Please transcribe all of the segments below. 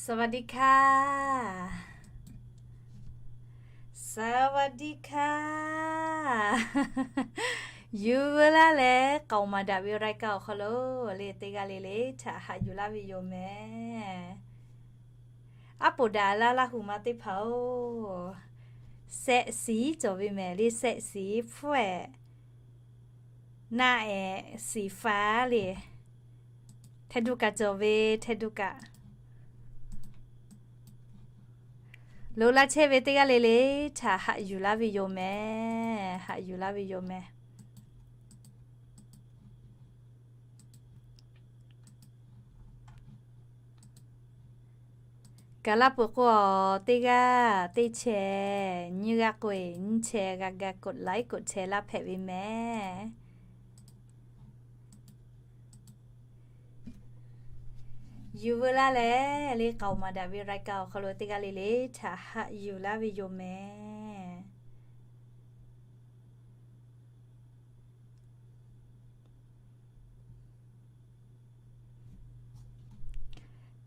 สวัสดีค่ะ สวัสดีค่ะ Yuˬ veu laˇ leh k'aoˍ maˍ daꞈ ve รายการ awˬ hk'aw lo le teˇ g'aˇ le le htaꞈ haꞈ yuˬ laˇ ve yoˬ mehˍ. Aˉ poˍ daꞈ laˇ Laˇ huˍ ma teˇ hpaˍ-oˬ, sehˆ siˍ cawˬ ve mehˍ le, sehˆ siˍ hpfuhˇ ehˍ naˆ ehˍ siˍ faˍ le, hteh duˇ kaꞈ cawˬ ve, hteh duˇ kaꞈ loꞈ la chehˇ ve teˇ g'aˇ le le htaꞈ haꞈ yuˬ laˇ ve yoˬ mehˍ. Haꞈ yuˬ laˇ ve yoˬ mehˍ. Gaˬ la peuˬ k'o, teˇ g'aˇ teˇ chehˇ, nyiˇ g'aˇ k'oˆ-e nyiˇ chehˇ g'a ga กดไลค์ กดแชร์ laˇ hpehꞈ ve mehˍ. Yuˬ veu laˇ leh le k'aoˍ maˍ daꞈ ve รายการ awˬ hk'aw lo teˇ g'aˇ le le htaꞈ haꞈ yuˬ laˇ ve yoˬ mehˍ.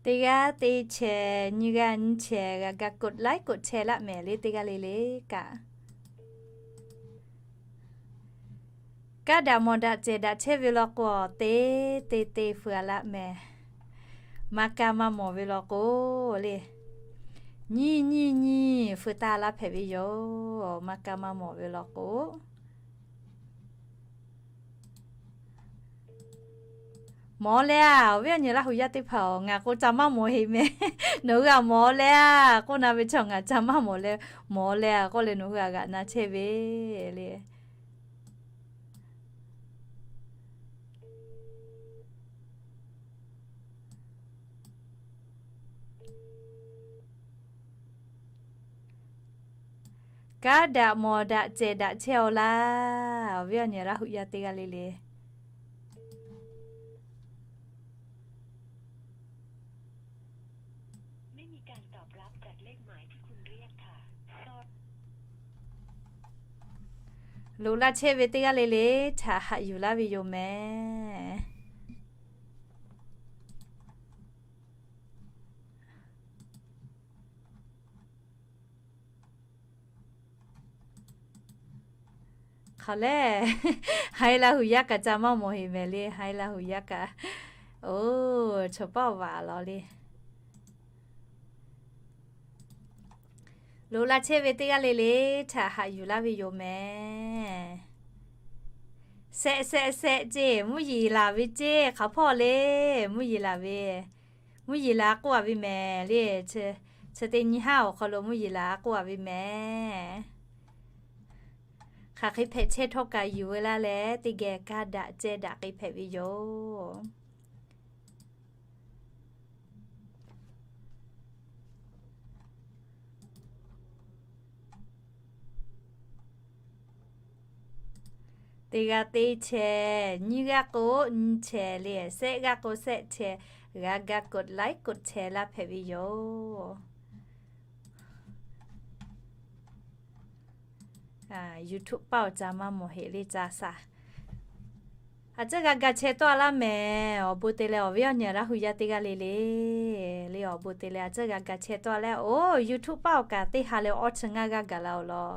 Teˇ g'aˇ teˇ chehˇ, nyiˇ g'aˇ nyiˇ chehˇ g'a ga กดไลค์ กดแชร์ laˇ mehˍ le teˇ g'aˇ le le kaꞈ. Kaˇ daꞈ mawˬ daꞈ cehˬ daꞈ chehˇ ve law k'o, teˇ teˇ teˇ feu-a laˇ mehˍ. Maˇ kaˇ maˇ mawˬ ve law k'o le, nyiˇ nyiˇ nyiˇ feu taˇ laˇ hpehꞈ ve yoˬ. Maˇ kaˇ maˇ mawˬ ve law k'o, mawˬ leh-a, awˬ viˉ awˬ nyi Laˇ huˍ yaˇ teˇ hpaˍ-oˬ, ngaˬ k'o ca maˇ mawˬ heˆ mehˍ. Nawˬ hui-a mawˬ leh-a k'oˆ na ve chaw, ngaˬ ca maˇ mawˬ leh, mawˬ leh-a k'oˆ leh nawˬ hui-a g'aꞈ na chehˇ ve le. Kaˇ daꞈ mawˬ daꞈ cehˬ daꞈ chehˇ-aw laˇ, awˬ viˉ awˬ nyi Laˇ huˍ yaˇ teˇ g'aˇ le le. Loꞈ la chehˇ ve teˇ g'aˇ le le htaꞈ haꞈ yuˬ laˇ ve yoˬ mehˍ. Hk'aˬ lehˬ, haiˉ Laˇ huˍ yaˇ kaꞈ ca maˇ mawˬ heˆ mehˍ le, haiˉ Laˇ huˍ yaˇ kaꞈ. Oˬ, chaw paˆ vaꞈ lawˬ le. Loꞈ la chehˇ ve teˇ g'aˇ le le htaꞈ haꞈ yuˬ laˇ ve yoˬ mehˍ. Sehˆ sehˆ sehˆ ceˇ, mvuhˇ yeˬ laˬ ve ceˇ, hk'aˬ hpawˇ le, mvuhˇ yeˬ laˬ ve, mvuhˇ yeˬ laˬ k'oˆ-a ve mehˍ le. Chi teˇ nyi haˉ awˬ hk'aw lo mvuhˇ yeˬ laˬ k'oˆ-a ve mehˍ. Hk'aˬ hk'e hpehꞈ chehˇ htawˇ kaꞈ yuˬ veu laˇ leh, teˇ geh kaˇ daꞈ cehˇ daꞈ k'e hpehꞈ ve yoˬ. Teˇ g'aˇ teˇ chehˇ, nyiˇ g'aˇ k'o nyiˇ chehˇ le, sehˆ g'aˇ k'o sehˆ chehˇ g'a ga กดไลค์ กดแชร์ laˇ hpehꞈ ve yoˬ. YouTube paˆ awˬ ca maˇ mawˬ heˆ le ca saˍ. A ciˉ g'a ga chehˇ tawˆ-a laˇ mehˍ. Awˬ bon te leh awˬ viˉ awˬ nyi Laˇ huˍ yaˇ teˇ g'aˇ le le, le awˬ bon te leh a ciˉ g'a ga chehˇ tawˆ-a leh, oˬ, YouTube paˆ awˬ kaꞈ teˇ ha leh awˇ chi ngaˇ g'aˇ gaˬ la-oˬ law.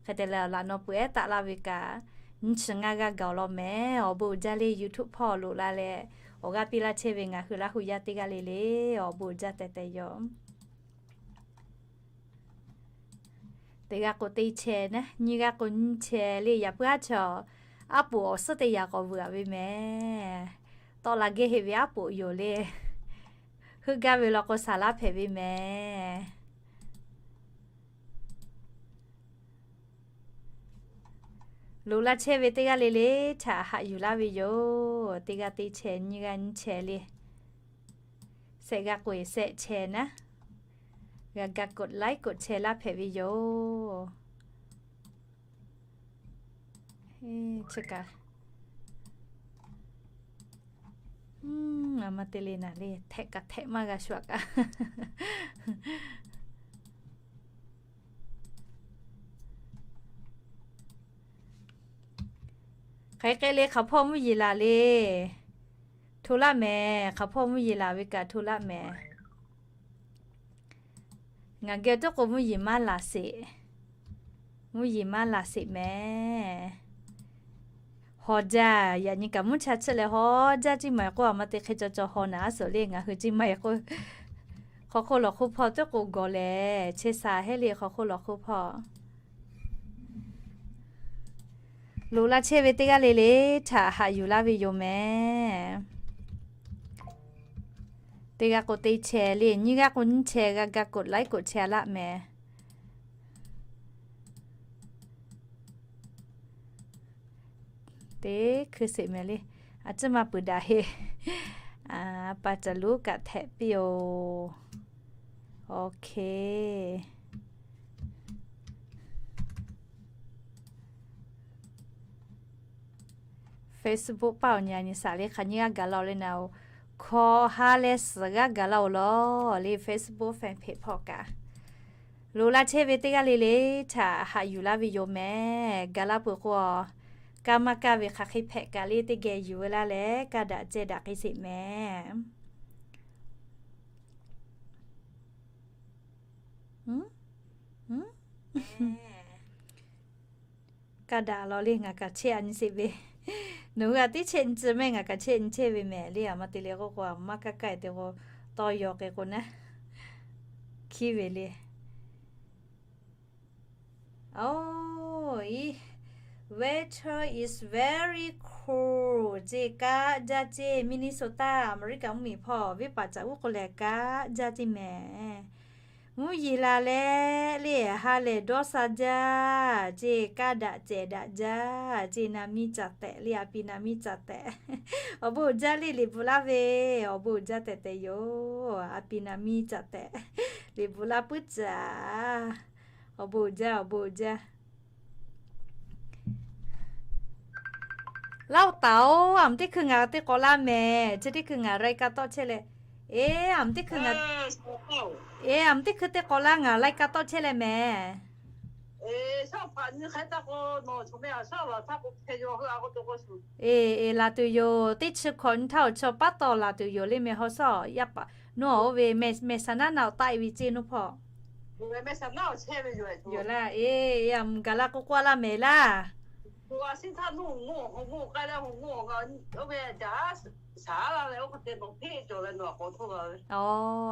Hk'e te leh awˬ laꞈ naw peuˬ ehˉ taˆ laˇ ve kaꞈ, nyiˇ chi ngaˇ g'aˇ gaˬ-oˬ law mehˍ. Awˬ bon uiˍ jaˇ le YouTube paˆ awˬ loꞈ la leh, awˬ g'aˇ piˇ laˇ chehˇ ve ngaˬ hui Laˇ huˍ yaˇ teˇ g'aˇ le le, awˬ bon uiˍ jaˇ tehꞈ tehꞈ yoˬ. Teˇ g'aˇ k'o teˇ chehˇ naˉ, nyiˇ g'aˇ k'o nyiˇ chehˇ le, yaꞈ puiˉ aˉ chaw, aˉ poꞈ awˬ suhˉ teˇ yaꞈ k'awꞈ vuiˬ-a ve mehˍ. Tawˆ la gehˇ heˆ ve aˉ poꞈ yoˬ le. Heuˆ gaˇ ve law k'o saˍ laˇ hpehꞈ ve mehˍ. Loꞈ la chehˇ ve teˇ g'aˇ le le htaꞈ haꞈ yuˬ laˇ ve yoˬ. Teˇ g'aˇ teˇ chehˇ, nyiˇ g'aˇ nyiˇ chehˇ le. Sehˆ g'aˇ k'o-e sehˆ chehˇ naˉ, g'a ga กดไลค์ กดแชร์ laˇ hpehꞈ ve yoˬ. Chi kaꞈ, a ma te le naˍ le, hteꞈ kaꞈ hteꞈ maˇ g'a shu-a kaꞈ. Hk'aˬ hk'e le hk'aˬ hpawˇ mvuhˇ yeˬ laˬ le. Hto laˇ mehˍ, hk'aˬ hpawˇ mvuhˇ yeˬ laˬ ve kaꞈ hto laˇ mehˍ. Ngaˬ geh tuˉ k'o mvuhˇ yeˬ maˇ laˬ sheˍ. Mvuhˇ yeˬ maˇ laˬ sheˍ mehˍ. Haw jaˇ, yaꞈ nyi kaꞈ mvuhˇ cha chehˇ leh haw jaˇ ceˇ maˬ k'o, aˬ ma te hk'e caw caw haw naˍ aˉ suhˍ le ngaˬ hui ceˇ maˬ k'o, hk'aw hk'oˆ lawˬ hk'oˆ hpawˇ tuˉ k'o gawˬ lehˬ chehˇ sha heˆ le hk'aw hk'oˆ lawˬ hk'oˆ hpawˇ. Loꞈ la chehˇ ve teˇ g'aˇ le le htaꞈ haꞈ yuˬ laˇ ve yoˬ mehˍ. Teˇ g'aˇ k'o teˇ chehˇ le, nyiˇ g'aˇ k'o nyiˇ chehˇ g'a ga กดไลค์ กดแชร์ laˇ mehˍ. Teˇ hkui sheˍ mehˍ le. A ciˉ maˇ peuˬ daꞈ heˆ. A pa caˬ luˉ kaꞈ htehꞈ piˇ-oˬ. Okay. Facebook paˇ awˬ nyi a nyi shaˍ le hk'aˬ nyiˇ g'aˇ gaˬ la-oˬ le naˍ-oˬ. Hkawꞈ ha leh suhˍ g'aˇ gaˬ la-oˬ lawˬ le Facebook fan page hpawˇ kaꞈ. Loꞈ la chehˇ ve teˇ g'aˇ le le htaꞈ haꞈ yuˬ laˇ ve yoˬ mehˍ. Gaˬ la peuˬ k'o, kaˇ maˇ kaˇ ve hk'aˬ hk'e hpehꞈ kaꞈ le teˇ geh yuˬ ve laˇ leh kaˇ daꞈ ceh daꞈ k'ai sheˍ mehˍ. Kaˇ daꞈ lawˬ le ngaˬ kaꞈ chehˇ a nyi sheˍ ve. Nawˬ hui a tiˉ chehˇ nyi tcuh mehˆ ngaˬ kaꞈ chehˇ nyi chehˇ ve mehˍ le. A ma te le k'oˆ k'o, a maˇ kaˇ kaˇ te k'o, tawˇ yaw k'ai k'o naˉ hkiˉ ve le. Weather is very cold ceˇ, kaˇ jaˇ ceˇ. Minnesota, America mvuhˇmiˬ hpawˇ venˇ paˍ caꞈ g'uˇ k'o lehˬ kaˇ jaˇ ceˇ mehˍ. Mvuhˇ yeˬ la leh le ha lehˬ dawˇ sha jaˇ ceˇ, kaˇ daꞈ cehˬ daꞈ jaˇ ceˇ. Na miˇ caˍ tehꞈ le, a pi na miˇ caˍ tehꞈ. Awˬ bon uiˍ jaˇ le liꞈ bvuhꞈ laˇ ve, awˬ bon uiˍ jaˇ tehꞈ tehꞈ yoˬ. A pi na miˇ caˍ tehꞈ liꞈ bvuhꞈ laˇ puiˉ caˍ. Awˬ bon uiˍ jaˇ, awˬ bon uiˍ jaˇ. Laˇ-oˬ taˍ-oˬ, a mvuhˇ teˇ hkui ngaˬ teˇ k'awꞈ laˇ mehˍ. Chi teˇ hkui ngaˬ รายการ tawˆ chehˇ leh, e, a mvuhˇ teˇ hkui ngaˬ, e, a mvuhˇ teˇ hkui teˇ k'awꞈ laˇ ngaˬ รายการ tawˆ chehˇ leh mehˍ. E, e, laˬ tuˬ yoˬ. Teˇ chi hkawꞈ nyi htaˇ awˬ chaw paˉ taw laˬ tuˬ yoˬ le mehˍ. Haw sawˉ yaˇ paˍ nuˇ awˬ oˇ ve mehˍ saˍ naˉ na awˬ taˆ-e ve ceˇ nuˇ hpawˇ. Yoˬ laˇ, e, a mvuhˇ gaˬ la k'o k'oˆ laˇ mehˍ laˇ. Aˬ,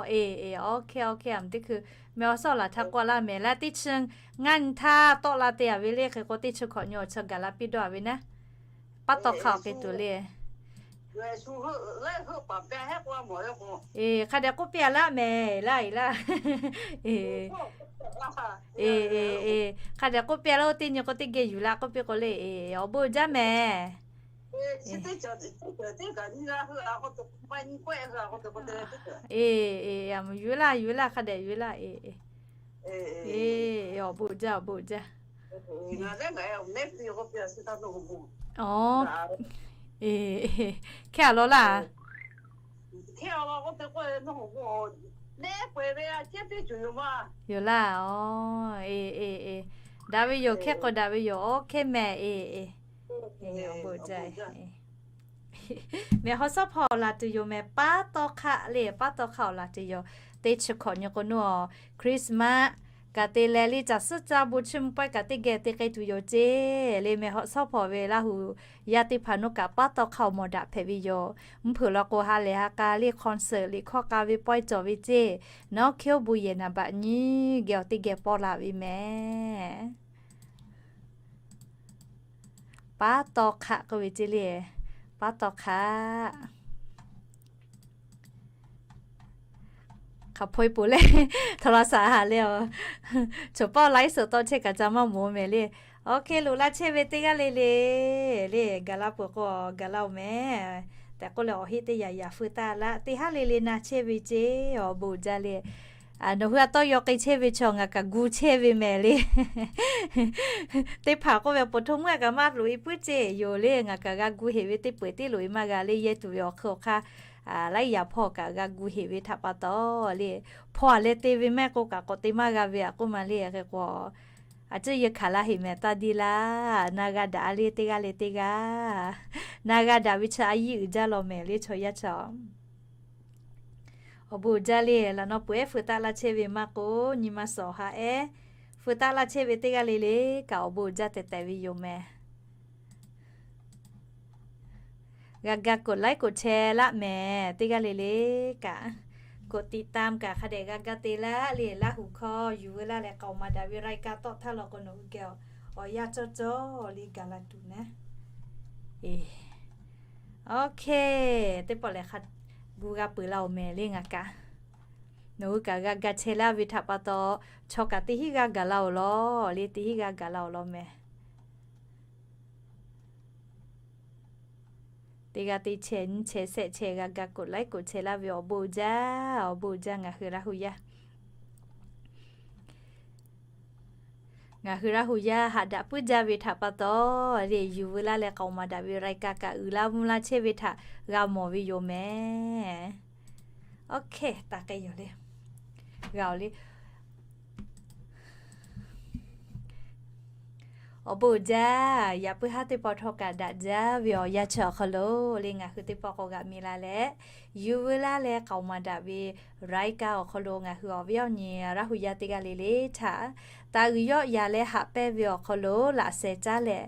e, e, okay, okay, a mvuhˇ teˇ hkui mehˍ haw sawˉ laˬ htaˇ k'oˆ laˇ mehˍ laˇ. Teˇ chi ngaˇ nyi htaˇ tawˆ la te a ve le hk'e k'o teˇ chi hkawꞈ nyi awˬ chaw gaˬ la piˇ dawˇ a ve naˉ. Paˉ taw hk'a awˬ hk'e tuˬ le. E, hk'a dehꞈ k'oˆ piˇ a laˇ mehˍ laˇ e laˇ. E, e, e, hk'a dehꞈ k'oˆ piˇ a laˇ, oˇ teˇ nyi k'o teˇ geh yuˬ la k'oˆ piˇ k'o le, e, awˬ bon uiˍ jaˇ mehˍ. E, e, yuˬ laˇ, yuˬ laˇ, hk'a dehꞈ yuˬ laˇ, e, e, awˬ bon uiˍ jaˇ, awˬ bon uiˍ jaˇ. Aˬ, e, hkehˇ a law laˇ. Yoˬ laˇ, aˬ, e, e, e, daꞈ ve yoˬ, hkehˇ k'o daꞈ ve yoˬ, aˬ, hkehˇ mehˍ, e, e, awˬ bon uiˍ jaˇ. Mehˍ haw sawˉ hpawˇ awˬ laˬ tuˬ yoˬ mehˍ, paˉ taw hk'aˆ le, paˉ taw hk'aˆ awˬ laˬ tuˬ yoˬ. Teˇ chi hkawꞈ nyi k'o nuˇ awˬ Christmas kaꞈ te leh le, caˬ suhˉ caˇ bon chiˇ mvuh pawehˇ kaꞈ teˇ geh te k'ai tuˬ yoˬ ceˇ le. Mehˍ haw sawˉ hpawˇ ve Laˇ huˍ yaˇ teˇ hpaˍ nuˇ kaꞈ paˉ taw hk'aˆ awˬ mawˬ daꞈ hpehꞈ ve yoˬ. Mvuhˇ hpeuꞈ law k'o ha lehˬ ha k'a le concert liꞈ hkawˇ k'a ve pawehˇ cawˬ ve ceˇ. Nawˉ hkiˉ oˇ bon yehˬ naˍ baꞈ nyiˇ geh awˬ teˇ geh pawˆ la ve mehˍ. Paˉ taw hk'aˆ k'oˆ ve ceˇ le. Paˉ taw hk'aˆ. Hk'aˬ hpoˆ e poˬ le, โทรศัพท์ haꞈ le aˬ. Choˬ pawˆ ไลฟ์สด tawˆ chehˇ kaꞈ ca maˇ moˍ mehˍ le. Okay, loꞈ la chehˇ ve teˇ g'aˇ le le, le gaˬ la peuˬ k'o gaˬ la-oˬ mehˍ. Tehꞈ k'oˆ leh awˬ heˆ teˇ yaꞈ yaꞈ feu taˇ laˇ. Teˇ haˉ le le na chehˇ ve ceˇ, awˬ bon uiˍ jaˇ le. Nawˬ hui a tawˇ yaw k'ai chehˇ ve chaw ngaˬ kaꞈ gu chehˇ ve mehˍ le. Teˇ hpaˍ k'oˆ ve โปรโมท muˇ a kaꞈ maˇ loꞈ e puiˉ ceˇ yoˬ le, ngaˬ kaꞈ g'a gu heꞈ ve teˇ peu-eˬ tiˉ loꞈ e maˇ g'a le, yehˇ tuˬ ve awˬ hk'e awˬ hk'aˇ laiˉ yaꞈ hpawˇ kaꞈ g'a gu heꞈ ve htaꞈ pa taw le. Hpawˇ a leh te ve mehˆ k'o kaꞈ k'awꞈ te maˇ g'a ve a k'oˆ ma le. Hk'e k'o a ciˉ yehˇ hkanˍ laˇ heꞈ mehˍ taˇ deˇ laˇ. Na g'a daꞈ a le teˇ g'aˇ le teˇ g'aˇ. Na g'a daꞈ ve chi a yiˇ uiˍ jaˇ law mehˍ le chaw yaˇ chaw. Awˬ bon uiˍ jaˇ le, laꞈ naw peuˬ ehˉ feu taˆ laˇ chehˇ ve maˇ k'o, nyi ma suhˍ haꞈ ehˉ feu taˆ laˇ chehˇ ve teˇ g'aˇ le le kaꞈ awˬ bon uiˍ jaˇ tehꞈ tehꞈ ve yoˬ mehˍ. G'a ga กดไลค์ กดแชร์ laˇ mehˍ. Teˇ g'aˇ le le kaꞈ กดติดตาม kaꞈ hk'a dehꞈ g'a ga te laˇ le. Laˇ huˍ hkawˇ yuˬ veu laˇ leh k'aoˍ maˍ daꞈ ve รายการ tawˆ htaˇ law k'o nawˬ hui geh awˬ yanˇ cawˇ cawˇ le gaˬ la tuˬ naˉ. OK, teˇ pawˆ lehˬ hk'a gu g'a peuˬ laˇ-oˬ mehˍ le ngaˬ kaꞈ. Nawˬ hui kaꞈ g'a ga chehˇ laˇ ve htaꞈ pa taw, chaw kaꞈ teˇ hinˉ g'aˇ gaˬ la-oˬ law le, teˇ hinˉ g'aˇ gaˬ la-oˬ law mehˍ. Teˇ g'aˇ teˇ chehˇ nyiˇ chehˇ shehˆ chehˇ g'a ga กดไลค์ กดแชร์ laˇ ve awˬ bon uiˍ jaˇ, awˬ bon uiˍ jaˇ ngaˬ hui Laˇ huˍ yaˇ. Ngaˬ hui Laˇ huˍ yaˇ haꞈ daꞈ puiˉ jaˇ ve htaꞈ pa taw, le yuˬ veu laˇ leh k'aoˍ maˍ daꞈ ve รายการ kaꞈ uiˍ la mvuh la chehˇ ve htaꞈ g'a mawˬ ve yoˬ mehˍ. OK, taˇ k'ai yoˬ le. G'a-oˬ le. Awˬ bon uiˍ jaˇ, yaꞈ puiˉ haˉ teˇ pawˆ htawˇ kaꞈ daꞈ jaˇ ve awˬ yanˇ chi awˬ hk'aw lo le ngaˬ hui teˇ pawˆ k'awꞈ g'aꞈ mi la leh, yuˬ veu laˇ leh k'aoˍ maˍ daꞈ ve รายการ awˬ hk'aw lo ngaˬ hui awˬ viˉ awˬ nyi Laˇ huˍ yaˇ teˇ g'aˇ le le htaꞈ taˍ uiˍ yawˆ yan leh haꞈ pehnˇ ve awˬ hk'aw lo laꞈ sheh caˉ leh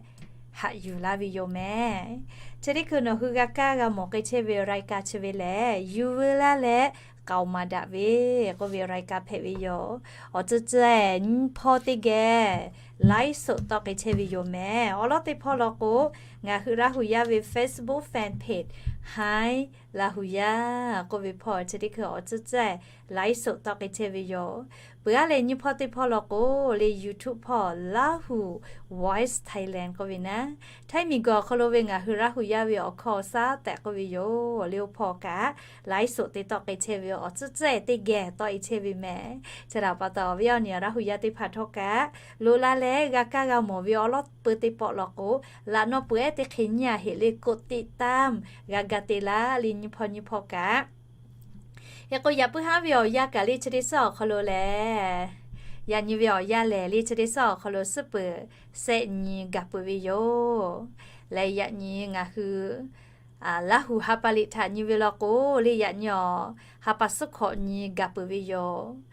haꞈ yuˬ laˇ ve yoˬ mehˍ. Chi teˇ hkui nawˬ hui g'a kaˇ g'a mawˬ k'ai chehˇ ve รายการ chi ve lehˬ, yuˬ veu laˇ leh k'aoˍ maˍ daꞈ ve k'oˆ ve รายการ hpehꞈ ve yoˬ. Awˬ tcuhˇ tcuhˇ-eh nyiˇ hpawˇ teˇ geh ไลฟ์สด tawˆ k'ai chehˇ ve yoˬ mehˍ. Awˬ lawn teˇ hpawˇ law k'o, ngaˬ hui Laˇ huˍ yaˇ ve Facebook fan page Hi Laˇ huˍ yaˇ k'oˆ ve hpawˇ chi teˇ hkui awˬ tcuhˇ tcuhˇ-eh ไลฟ์สด tawˆ k'ai chehˇ ve yoˬ. Peuˬ aˉ leh nyiˇ hpawˇ teˇ hpawˇ law k'o, le YouTube hpawˇ Lahu Voice Thailand k'oˆ ve naˉ, Htaiˇ miˬ guiˬ awˬ hk'aw lo ve ngaˬ hui Laˇ huˍ yaˇ ve awˬ hkawˇ awˬ shaˉ tehꞈ k'oˆ ve yoˬ. Le oˇ hpawˇ kaꞈ ไลฟ์สด te tawˆ k'ai chehˇ ve awˬ tcuhˇ tcuhˇ-eh teˇ geh tawˆ-e chehˇ ve mehˍ. Chi htaꞈ pa taw awˬ viˉ awˬ nyi Laˇ huˍ yaˇ teˇ hpaˍ htawˇ kaꞈ loꞈ la leh g'a kaˇ g'a mawˬ ve awˬ lawn peuˬ teˇ pawˆ law k'o, laꞈ naw peuˬ ehˉ teˇ hk'e nyiˇ a heꞈ le กดติดตาม g'a ga te laˇ le nyiˇ hpawˇ nyiˇ hpawˇ kaꞈ. Hk'e k'o yaꞈ puiˉ haˉ ve awˬ yanˇ kaꞈ le chi teˇ suhˉ awˬ hk'aw lo lehˬ, yaꞈ nyi ve awˬ yanˇ lehˬ le chi teˇ suhˉ awˬ hk'aw lo suhˉ peuˬ shehˆ nyi gaˬ peuˬ ve yoˬ. Leh yaꞈ nyi ngaˬ hui Laˇ huˍ ha pa liꞈ htaꞈ nyi ve law k'o, le yaꞈ nyi awˬ ha pa suhˉ hkawꞈ nyi gaˬ peuˬ ve yoˬ.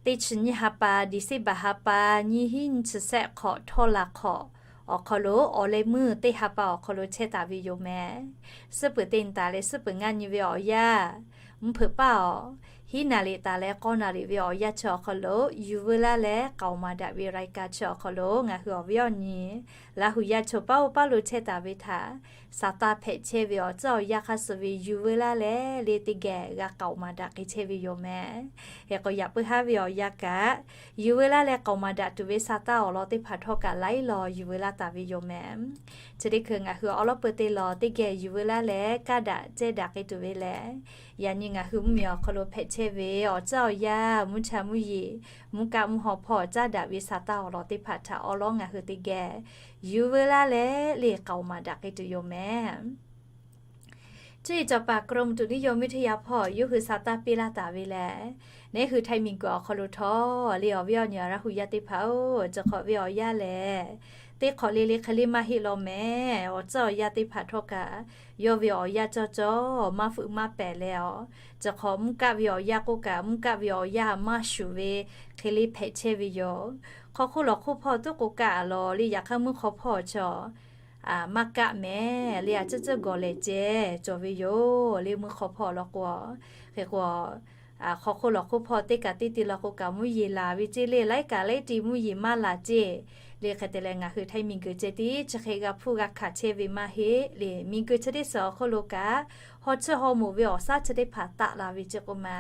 Teˇ chi nyiˇ ha pa December ha pa nyiˇ hinˉ nyiˇ chi shehˆ hk'awꞈ htawˇ la hk'awꞈ awˬ hk'aw lo awˬ leh meuˇ teˇ ha pa awˬ hk'aw lo chehˇ taˍ ve yoˬ mehˍ. Suhˉ peuˬ teˇ nyi taˍ leh suhˉ peuˬ ngaˇ nyi ve awˬ yanˇ, mvuhˇ hpeuꞈ paˇ awˬ hiˉ naˍ riˍ taˍ leh k'awˇ naˍ riˍ ve awˬ yanˇ chi awˬ hk'aw lo yuˬ veu laˇ leh k'aoˍ maˍ daꞈ ve รายการ chi awˬ hk'aw lo ngaˬ hui awˬ viˉ awˬ nyi Laˇ huˍ yaˇ chaw paˇ oˇ paˇ lo chehˇ taˍ ve htaꞈ Saˍtanˍ hpehꞈ chehˇ ve awˬ tcuhˉ awˬ yanˇ hk'a suh ve yuˬ veu laˇ leh le teˇ geh g'a k'aoˍ maˍ daꞈ k'ai chehˇ ve yoˬ mehˍ. Hk'e k'o yaꞈ puiˉ haˉ ve awˬ yanˇ kaꞈ yuˬ veu laˇ leh k'aoˍ maˍ daꞈ tuˬ ve Saˍtanˍ awˬ lawn teˇ hpaˍ htawˇ kaꞈ laiˉ law yuˬ veu laˇ taˍ ve yoˬ mehˍ. Chi teˇ hkui ngaˬ hui awˬ lawn peuˬ teˇ law teˇ geh yuˬ veu laˇ leh kaˇ daꞈ cehˇ daꞈ k'ai tuˬ ve lehˬ, yaꞈ nyi ngaˬ hui mvuhˇmiˬ awˬ hk'aw lo hpehꞈ chehˇ ve awˬ tcuhˉ awˬ yanˇ, mvuhˇ cha mvuhˇ yeˬ, mvuhˇ kaˆ mvuhˇ haw hpawˇ caˇ daꞈ ve Saˍtanˍ awˬ lawn teˇ hpaˍ htaꞈ awˬ lawn ngaˬ hui teˇ geh yuˬ veu laˇ leh le k'aoˍ maˍ daꞈ k'ai tuˬ yoˬ mehˍ. Cuˇ yiˍ cawˬ paˍ กรมอุตุนิยมวิทยา hpawˇ yawˇ hui Saˍtanˍ piˇ laˇ taˍ ve lehˬ, neˉ hui Htaiˇ miˬ guiˬ awˬ hk'aw lo htawˇ le awˬ viˉ awˬ nyi Laˇ huˍ yaˇ teˇ hpaˍ-oˬ, chi hk'awꞈ ve awˬ yanˇ lehˬ, teˇ hk'awꞈ le le hk'e le maˇ heˆ law mehˍ. Awˬ tcuhˉ awˬ yanˇ teˇ hpaˍ htawˇ kaꞈ yawˇ ve awˬ yanˇ cawˇ cawˇ maˇ fuiꞈ maˇ pehˍ leh awˬ, chi hk'awꞈ mvuhˇ kaˆ ve awˬ yanˇ k'oˆ kaꞈ mvuhˇ kaˆ ve awˬ yanˇ maˇ shuˍ ve hk'e le hpehꞈ chehˇ ve yoˬ. Hk'aw hk'oˆ lawˬ hk'oˆ hpawˇ tuˉ k'o kaˆ lawˬ le, yaꞈ hk'aˇ mvuhˇ hk'aw hpawˇ chi maˇ kaˆ mehˍ le, a ciˉ ciˉ gawˬ lehˬ ceh cawˬ ve yoˬ le mvuhˇ hk'aw hpawˇ law k'o. Hk'e k'o hk'aw hk'oˆ lawˬ hk'oˆ hpawˇ teˇ kaꞈ teˇ ti law k'o kaꞈ mvuhˇ yeˬ laˬ ve ceˇ le, laiˉ kaꞈ laiˉ ti mvuhˇ yeˬ maˇ laˬ ceˇ le. Hk'e te leh ngaˬ hui Htaiˇ miˬ guiˬ ceh tiˉ chi hk'e g'a hpuˇ g'a hkanˍ chehˇ ve maˇ heˆ le. Miˬ guiˬ chi teˇ suhˍ awˬ hk'oˆ lo kaꞈ haw chiˇ haw moˍ ve awˬ shaˉ chi teˇ hpaˍ taˆ la ve ceˇ k'oˆ ma.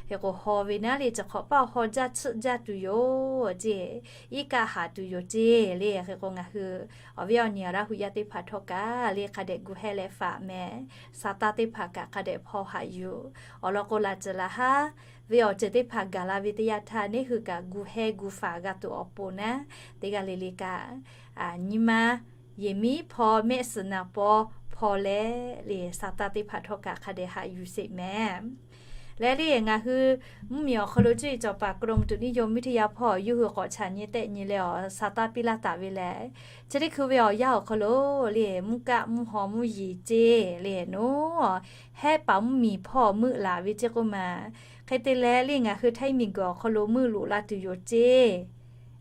Hk'e k'o haw ve naˉ le chi hk'awꞈ paˇ haw jaˇ chiˇ jaˇ tuˬ yoˬ ceˇ, iˉ kaˆ haꞈ tuˬ yoˬ ceˇ le. Hk'e k'o ngaˬ hui awˬ viˉ awˬ nyi Laˇ huˍ yaˇ teˇ hpaˍ htawˇ kaꞈ le hk'a dehꞈ gu heh leh faꞈ mehˍ. Saˍtanˍ teˇ hpaˍ kaꞈ hk'a dehꞈ hpaw haꞈ yuˬ. Awˬ lawn k'o laˬ ceuˬ laˬ haˉ ve awˬ ceuˬ teˇ hpaˍ gaˬ la ve teˇ yanˇ htaˇ neˉ hui kaꞈ gu heh gu faꞈ g'a tuˬ awˬ pon naˉ, teˇ g'aˇ le le kaꞈ nyi ma yehˬ miˉ hpaw mehˆ suhˍ naˍ paw hpaw leh le Saˍtanˍ teˇ hpaˍ htawˇ kaꞈ hk'a dehꞈ haꞈ yuˬ sheˍ mehˍ. Leh le ngaˬ hui mvuhˇmiˬ awˬ hk'aw lo cuˇ yiˍ cawˬ paˍ กรมอุตุนิยมวิทยา hpawˇ yawˇ hui k'awꞈ chaꞈ nyi tehˆ nyi leh awˬ Saˍtanˍ piˇ laˇ taˍ ve lehˬ, chi teˇ hkui ve awˬ yanˇ awˬ hk'aw lo le mvuhˇ kaˆ mvuhˇ haw mvuhˇ yeˬ ceˇ le naˉ, hehˉ paˍ mvuhˇmiˬ hpawˇ meuˆ laˬ ve ceˇ k'oˆ ma. Hk'e Hk'e te leh le ngaˬ hui Htaiˇ miˬguiˬ awˬ hk'aw lo meuˇ loꞈ la tuˬ yoˬ ceˇ.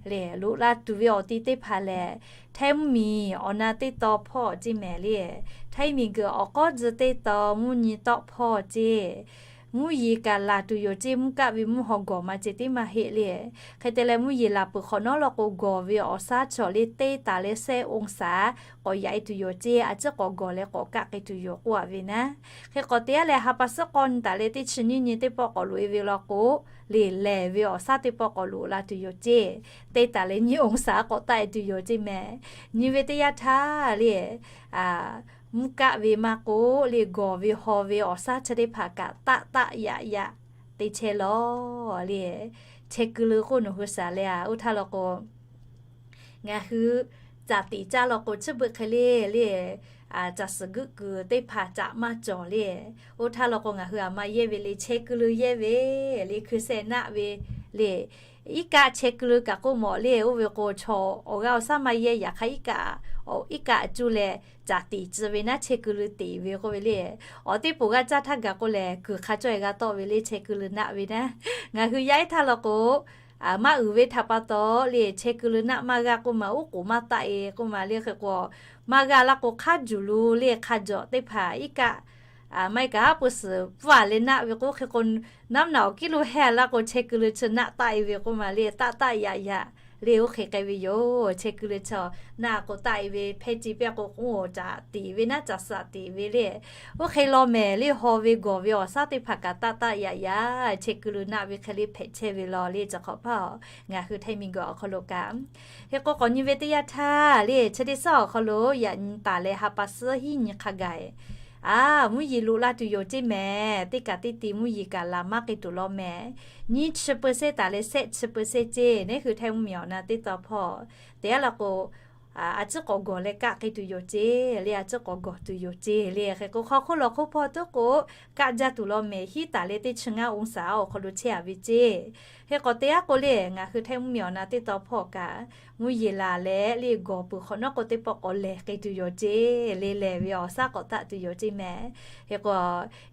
Le loꞈ la tuˬ ve awˬ ti teˇ hpaˍ lehˬ, Htaiˇ mvuhˇmiˬ awˬ na teˇ taw hpawˇ ceˇ mehˍ le. Htaiˇ miˬguiˬ awˬ k'awˉ tcuh teˇ taw mvuhˇ nyi tawˆ hpawˇ ceˇ. Mvuhˇ yeˬ kaꞈ laˬ tuˬ yoˬ ceˇ, mvuhˇ kaˆ ve mvuhˇ haw gawˬ ma ceh tiˉ maˇ heˆ le. Hk'e te leh mvuhˇ yeˬ laˬ peuˬ hk'awꞈ nawˉ law k'o, gawˬ ve awˬ shaˉ chaw le teˇ taˍ leh shehˆ องศา k'awꞈ yaꞈ e tuˬ yoˬ ceˇ, a ciˉ k'awꞈ gawˬ leh k'awꞈ kaˆ k'ai tuˬ yoˬ k'oˆ a ve naˉ. Hk'e k'awꞈ te a leh ha pa suhˉ k'awˇ nyi taˍ leh teˇ chi nyiˇ nyi teˇ pawˆ k'awꞈ loꞈ e ve law k'o, le lehˬ ve awˬ shaˉ teˇ pawˆ k'awꞈ loꞈ la tuˬ yoˬ ceˇ. Teˇ taˍ leh nyiˇ องศา k'awꞈ taˆ e tuˬ yoˬ ceˇ mehˍ. Nyi ve teˇ yanˇ htaˇ le, mvuhˇ kaˆ ve maˇ k'oˆ le gawˬ ve haw ve awˬ shaˉ chi teˇ hpaˍ kaꞈ taˆ taˆ yaꞈ yaꞈ te chehˇ lawˬ le. Chehˇ kuiˬ leuˬ k'oˆ nawˬ hui shaˍ leh a, oˇ htaˇ law k'o ngaˬ hui caˬ tiꞈ caˇ law k'o, chi beuꞈ hk'e le le, caˬ suhˍ guˆ kuiˬ teˇ hpaˍ caꞈ maˇ cawˬ le. Oˇ htaˇ law k'o, ngaˬ hui aˬ ma yehˇ ve le chehˇ kuiˬ leuˬ yehˇ ve le, hkui sheh naˆ ve le. Iˉ kaˆ chehˇ kuiˬ leuˬ kaꞈ k'oˆ mawˬ le, oˇ ve k'o chaw awˬ g'aˇ awˬ shaˉ maˇ yehˇ. Yaꞈ hk'aˇ iˉ kaˆ, iˉ kaˆ cuˇ leh caˬ tiꞈ ci ve naˉ chehˇ kuiˬ leuˬ teꞈ ve k'oˆ ve le. Awˬ teˇ poˬ g'a caˇ htaˇ gaˬ k'o lehˬ, kuiˬ hk'a cawˇ e g'a tawˆ ve le chehˇ kuiˬ leuˬ naˆ ve naˉ. Ngaˬ hui yaˇ iˉ htaˇ law k'o, maˇ uiˍ ve htaꞈ pa taw le chehˇ kuiˬ leuˬ naˆ maˇ g'a k'oˆ ma, uˉ k'oˍ maˇ taˆ e k'oˆ ma le. Hk'e k'o maˇ g'a laˇ k'o, hk'aˉ juˬ lo le hk'a jawꞈ teˇ hpaˍ iˉ kaˆ maˇ heˆ kaꞈ haˉ pui suhˍ pfuhˇ a leh naˆ ve k'o, hk'e k'o naˉ naꞈ awˬ kiˉ lo heh laˇ k'o, chehˇ kuiˬ leuˬ chi naˆ taˆ e ve k'oˆ ma le, taˆ taˆ yaꞈ yaꞈ le. Oˇ hk'e k'ai ve yoˬ. Chehˇ kuiˬ leuˬ chi naˆ k'o taˆ e ve hpehˇ ce pehˇ k'o, k'oˆ oˬ caˬ tiꞈ ve naˉ caˬ suhˍ tiꞈ ve le. Oˇ hk'e law mehˍ le, haw ve gawˬ ve awˬ shaˉ teˇ hpaˍ kaꞈ taˆ taˆ yaꞈ yaꞈ chehˇ kuiˬ leuˬ naˆ ve hk'e le hpehꞈ chehˇ ve law le. Chi hk'awꞈ hpaˇ ngaˬ hui Htaiˇ miˬguiˬ awˬ hk'aw lo kaꞈ, hk'e k'o k'awꞈ nyi ve teˇ yanˇ htaˇ le, chi teˇ suhˉ awˬ hk'aw lo yaꞈ nyi taˍ leh ha pa suhˉ hiˉ nyi hk'a gaˬ, a, mvuhˇ yeˬ loꞈ la tuˬ yoˬ ceˇ mehˍ. Teˇ kaꞈ teˇ ti mvuhˇ yeˬ kaꞈ laˬ maˇ k'ai tuˬ law mehˍ. Nyiˇ chi เปอร์เซ็นต์ taˍ leh shehˆ chi เปอร์เซ็นต์ ceˇ. Neˉ hui Htaiˇ mvuhˇmiˬ awˬ na teˇ taw hpawˇ te a law k'o, a ciˉ k'awꞈ gawˬ leh kaˆ k'ai tuˬ yoˬ ceˇ le, a ciˉ k'awꞈ gawˬ tuˬ yoˬ ceˇ le. Hk'e k'o hk'aw hk'oˆ law hk'oˆ hpawˇ tuˉ k'o, kaˆ jaˇ tuˬ law mehˍ. Hiˉ taˍ leh teˇ chi ngaˇ องศา awˬ hk'aw lo chehˇ a ve ceˇ. Hk'e k'awꞈ te a k'o le, ngaˬ hui Htaiˇ mvuhˇmiˬ awˬ na teˇ taw hpawˇ kaꞈ mvuhˇ yeˬ laˬ leh le gawˬ peuˬ hk'awꞈ nawˉ k'o, teˇ pawˆ k'awꞈ lehˬ k'ai tuˬ yoˬ ceˇ le, lehˬ ve awˬ shaˉ k'awꞈ taˆ tuˬ yoˬ ceˇ mehˍ. Hk'e k'o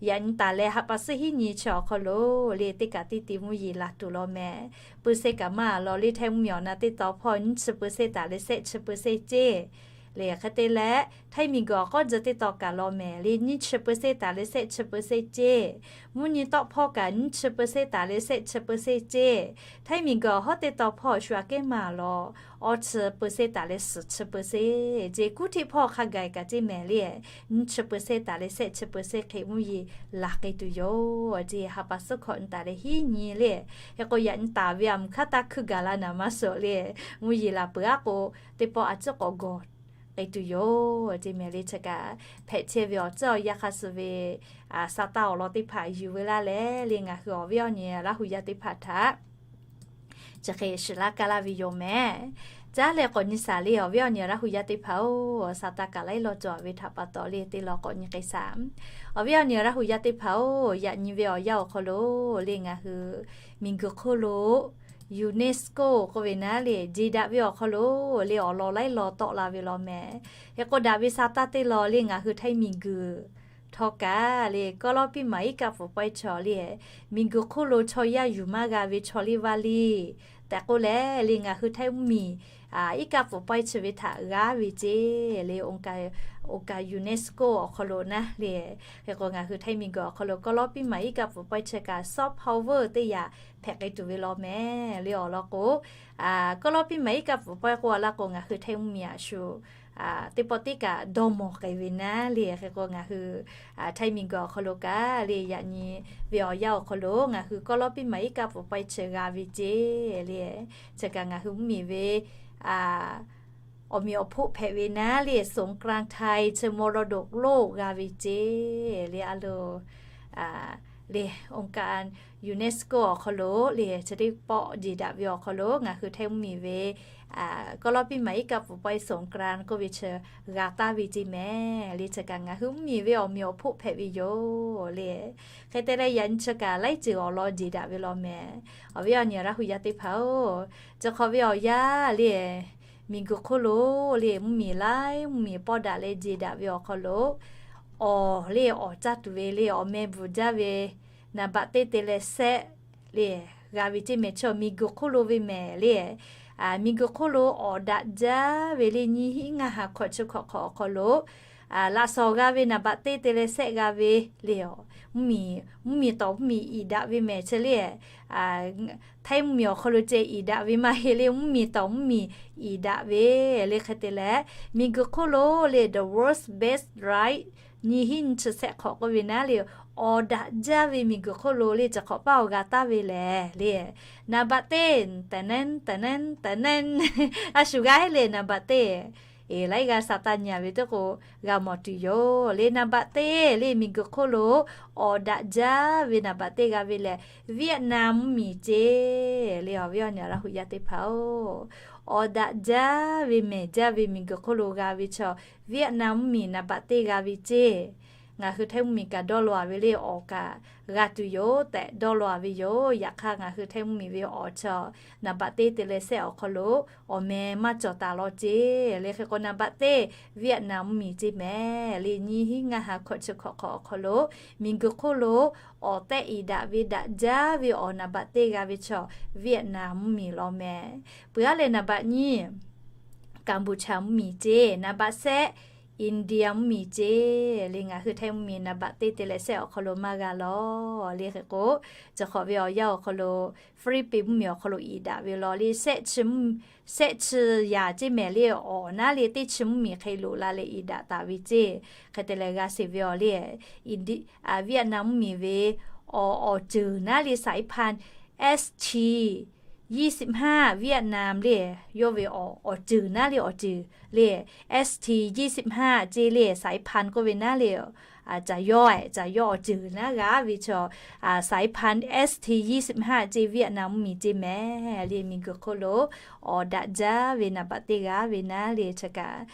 yaꞈ nyi taˍ leh ha pa suhˉ hiˉ nyi chi awˬ hk'aw lo le, teˇ kaꞈ teˇ ti mvuhˇ yeˬ laˬ tuˬ law mehˍ. เปอร์เซ็นต์ kaꞈ maˇ law le, Htaiˇ mvuhˇmiˬ awˬ na teˇ taw hpawˇ nyiˇ chi เปอร์เซ็นต์ taˍ leh shehˆ chi เปอร์เซ็นต์ ceˇ. Le hk'e te leh Htaiˇ miˬguiˬ awˬ k'awˉ tcuh teˇ taw kaꞈ law mehˍ le, nyiˇ chi เปอร์เซ็นต์ taˍ leh shehˆ chi เปอร์เซ็นต์ ceˇ. Mvuhˇ nyi tawˆ hpawˇ kaꞈ nyiˇ chi เปอร์เซ็นต์ taˍ leh shehˆ chi เปอร์เซ็นต์ ceˇ. Htaiˇ miˬguiˬ awˬ hawˉ teˇ taw hpawˇ shu aꞈ kehˉ maˇ law, awˇ chi เปอร์เซ็นต์ taˍ leh suhˍ chi เปอร์เซ็นต์ ceˇ. Kuˉ hteˆ hpawˇ hk'a gaˬ kaꞈ ceˇ mehˍ le, nyiˇ chi เปอร์เซ็นต์ taˍ leh shehˆ chi เปอร์เซ็นต์ hk'e mvuhˇ yeˬ laˬ k'ai tuˬ yoˬ ceˇ. Ha pa suhˉ hkawꞈ nyi taˍ leh hiˉ nyi le. Hk'e k'o yaꞈ nyi taˍ ve a mvuhˇ hk'aˇ taˇ hkuiˇ gaˬ la naˍ maˇ suhˍ le, mvuhˇ yeˬ laˬ peuˬ a k'o, teˇ pawˆ a ciˉ k'awꞈ gawˬ k'ai tuˬ yoˬ ceˇ mehˍ le. Chi kaꞈ hpehꞈ chehˇ ve awˬ tcuhˉ awˬ yanˇ hk'a suh ve sa taˇ awˬ lawn teˇ hpaˍ yuˬ ve laˇ leh le, ngaˬ hui awˬ viˉ awˬ nyi Laˇ hu yaˇ teˇ hpaˍ htaꞈ chi hk'e shiˍ laˇ kaˇ laˇ ve yoˬ mehˍ. Caˉ leh k'awꞈ nyi shaˍ le, awˬ viˉ awˬ nyi Laˇ hu yaˇ teˇ hpaˍ-oˬ, sa taˇ kaꞈ laiˉ law cawˬ ve htaꞈ pa taw le, teˇ law k'awꞈ nyi k'ai shaˍ. Awˬ viˉ awˬ nyi Laˇ hu yaˇ teˇ hpaˍ-oˬ, yaꞈ nyi ve awˬ yanˇ awˬ hk'aw lo le, ngaˬ hui miˬguiˬ hk'oˆ lo UNESCO k'oˆ ve naˉ le, jeˬ daꞈ ve awˬ hk'aw lo le awˬ lawn laiˉ law tawˆ la ve law mehˍ. Hk'e k'o daꞈ ve sa taˇ teˇ law le, ngaˬ hui Htaiˇ miˬguiˬ htawˇ kaꞈ le, kawˇ lawˇ piˇ maˍ iˉ kaˆ pfuhˍ pawehˇ chaw le, miˬguiˬ hk'oˆ lo chaw yaˇ yuˬ maˇ g'a ve chaw liˇ vaˇ liˇ tehꞈ k'oˆ leh le, ngaˬ hui Htaiˇ mvuhˇmiˬ iˉ kaˆ pfuhˍ pawehˇ chi ve htaꞈ g'aˇ ve ceˇ le, องค์การ UNESCO awˬ hk'aw lo naˉ le. Hk'e k'o ngaˬ hui Htaiˇ miˬguiˬ awˬ hk'aw lo kawˇ lawˇ piˇ maˍ iˉ kaˆ pfuhˍ pawehˇ chi kaꞈ soft power teˇ yanˇ hpehꞈ k'ai tuˬ ve law mehˍ le. Awˬ lawn k'o, kawˇ lawˇ piˇ maˍ iˉ kaˆ pfuhˍ pawehˇ k'oˆ a laˇ k'o, ngaˬ hui Htaiˇ mvuhˇmiˬ a shu teˇ pawˆ teˇ kaꞈ dawˇ mawˬ k'ai ve naˉ le. Hk'e k'o ngaˬ hui Htaiˇ miˬguiˬ awˬ hk'aw lo kaꞈ le, yaꞈ nyi ve awˬ yanˇ awˬ hk'aw lo ngaˬ hui kawˇ lawˇ piˇ maˍ iˉ kaˆ pfuhˍ pawehˇ chi g'a ve ceˇ le. Chi kaꞈ ngaˬ hui mvuhˇmiˬ ve awˬ meꞈ awˬ hpoˆ hpehꞈ ve naˉ le, สงกรานต์ไทย เชิงมรดกโลก g'a ve ceˇ le. A lo le, องค์การ UNESCO awˬ hk'aw lo le, chi teˇ pawˆ jeˬ daꞈ ve awˬ hk'aw lo ngaˬ hui Htaiˇ mvuhˇmiˬ ve kawˇ lawˇ piˇ maˍ iˉ kaˆ pfuhˍ pawehˇ สงกรานต์ k'oˆ ve chi g'a taˍ ve ceˇ mehˍ le. Chi kaꞈ ngaˬ hui mvuhˇmiˬ ve awˬ meꞈ awˬ hpoˆ hpehꞈ ve yoˬ le. Hk'e te leh yaꞈ nyi chi kaꞈ laiˉ ceuˬ awˬ lawn jeˬ daꞈ ve law mehˍ. Awˬ viˉ awˬ nyi Laˇ hu yaˇ teˇ hpaˍ-oˬ, chi hk'awꞈ ve awˬ yanˇ le, miˬguiˬ hk'oˆ lo le mvuhˇmiˬ laiˉ mvuhˇmiˬ pawˇ daꞈ leh jeˬ daꞈ ve awˬ hk'aw lo awˬ le awˬ caˇ tuˬ ve le, awˬ meh bvuhˬ jaˇ ve naˍ baꞈ teˇ te leh sehˆ le g'a ve ceˇ mehˍ. Chaw miˬguiˬ hk'oˆ lo ve mehˍ le. Miˬguiˬ hk'oˆ lo awˍ daꞈ jaˇ ve le nyiˇ hinˉ ngaˇ ha hkawꞈ chi hkawꞈ hk'awꞈ awˬ hk'aw lo laꞈ shawˍ g'a ve naˍ baꞈ teˇ te leh sehˆ g'a ve le. Mvuhˇmiˬ, mvuhˇmiˬ tawˍ mvuhˇmiˬ iˍ daꞈ ve mehˍ chi le. Htaiˇ mvuhˇmiˬ awˬ hk'aw lo ceh iˍ daꞈ ve maˇ heˆ le. Mvuhˇmiˬ tawˍ mvuhˇmiˬ iˍ daꞈ ve le. Hk'e te leh, miˬguiˬ hk'oˆ lo le the world's best ride nyiˇ hinˉ nyiˇ chi sehˆ hk'awꞈ k'oˆ ve naˉ le, awˍ daꞈ jaˇ ve miˬguiˬ hk'oˆ lo le chi hk'awꞈ paˇ awˬ g'a taˍ ve lehˬ le, naˍ baꞈ teˇ, tehꞈ neˉ tehꞈ neˉ tehꞈ neˉ, a shu g'a heˆ le naˍ baꞈ teˇ. Eˬ, laiˉ g'a sa taˇ nyi a ve teˇ k'o g'a mawˬ tuˬ yoˬ le. Naˍ baꞈ teˇ le miˬguiˬ hk'oˆ lo awˍ daꞈ jaˇ ve naˍ baꞈ teˇ g'a ve lehˬ, Vietnam mvuhˇmiˬ ceˇ le. Awˬ viˉ awˬ nyi Laˇ huˍ yaˇ teˇ hpaˍ-oˬ, awˍ daꞈ jaˇ ve mehˍ jaˇ ve miˬguiˬ hk'oˆ lo g'a ve chaw Vietnam mvuhˇmiˬ naˍ baꞈ teˇ g'a ve ceˇ. Ngaˬ hui Htaiˇ mvuhˇmiˬ kaꞈ dawˇ law a ve le awˬ kaꞈ g'a tuˬ yoˬ tehꞈ dawˇ law a ve yoˬ. Yaꞈ hk'aˇ ngaˬ hui Htaiˇ mvuhˇmiˬ ve awˬ chaw naˍ baꞈ teˇ te leh sehˆ awˬ hk'aw lo awˬ meh maˇ cawˬ taˍ law ceˇ le. Hk'e k'o naˍ baꞈ teˇ Vietnam mvuhˇmiˬ ceˇ mehˍ le. Nyiˇ hinˉ ngaˇ ha hkawꞈ chi hkawꞈ hk'awꞈ awˬ hk'aw lo miˬguiˬ hk'oˆ lo awˍ tehˆ iˍ daꞈ ve daꞈ jaˇ ve awˬ naˍ baꞈ teˇ g'a ve chaw Vietnam mvuhˇmiˬ law mehˍ. Peuˬ aˉ leh naˍ baꞈ nyiˇ Cambodia mvuhˇmiˬ ceˇ, naˍ baꞈ sehˆ India mvuhˇmiˬ ceˇ le. Ngaˬ hui Htaiˇ mvuhˇmiˬ naˍ baꞈ teˇ te leh sehˆ awˬ hk'aw lo maˇ g'a law le. Hk'e k'o, chi hk'awꞈ ve awˬ yanˇ awˬ hk'aw lo Philippines mvuhˇmiˬ awˬ hk'aw lo iˍ daꞈ ve law le. Sehˆ chi yaꞈ ceˇ mehˍ le. Awˍ naˉ le teˇ chi mvuhˇmiˬ hk'e loꞈ la leh iˍ daꞈ taˍ ve ceˇ. Hk'e te leh g'a sheˍ ve awˬ le, Vietnam mvuhˇmiˬ ve awˬ awˬ ceuˬ naˉ le สายพาน ST ยี่สิบห้า Vietnam le. Yawˇ ve awˬ ceuˬ naˉ le awˬ ceuˬ le, ST ยี่สิบห้า ceˇ le สายพาน k'oˆ ve naˉ le, caˬ yawˇ, caˬ yawˇ awˬ ceuˬ naˉ g'a ve chaw สายพาน ST ยี่สิบห้า ceˇ Vietnam mvuhˇmiˬ ceˇ mehˍ le. Miˬguiˬ hk'oˆ lo awˍ daꞈ jaˇ ve naˍ baꞈ teˇ g'a ve naˉ le chi kaꞈ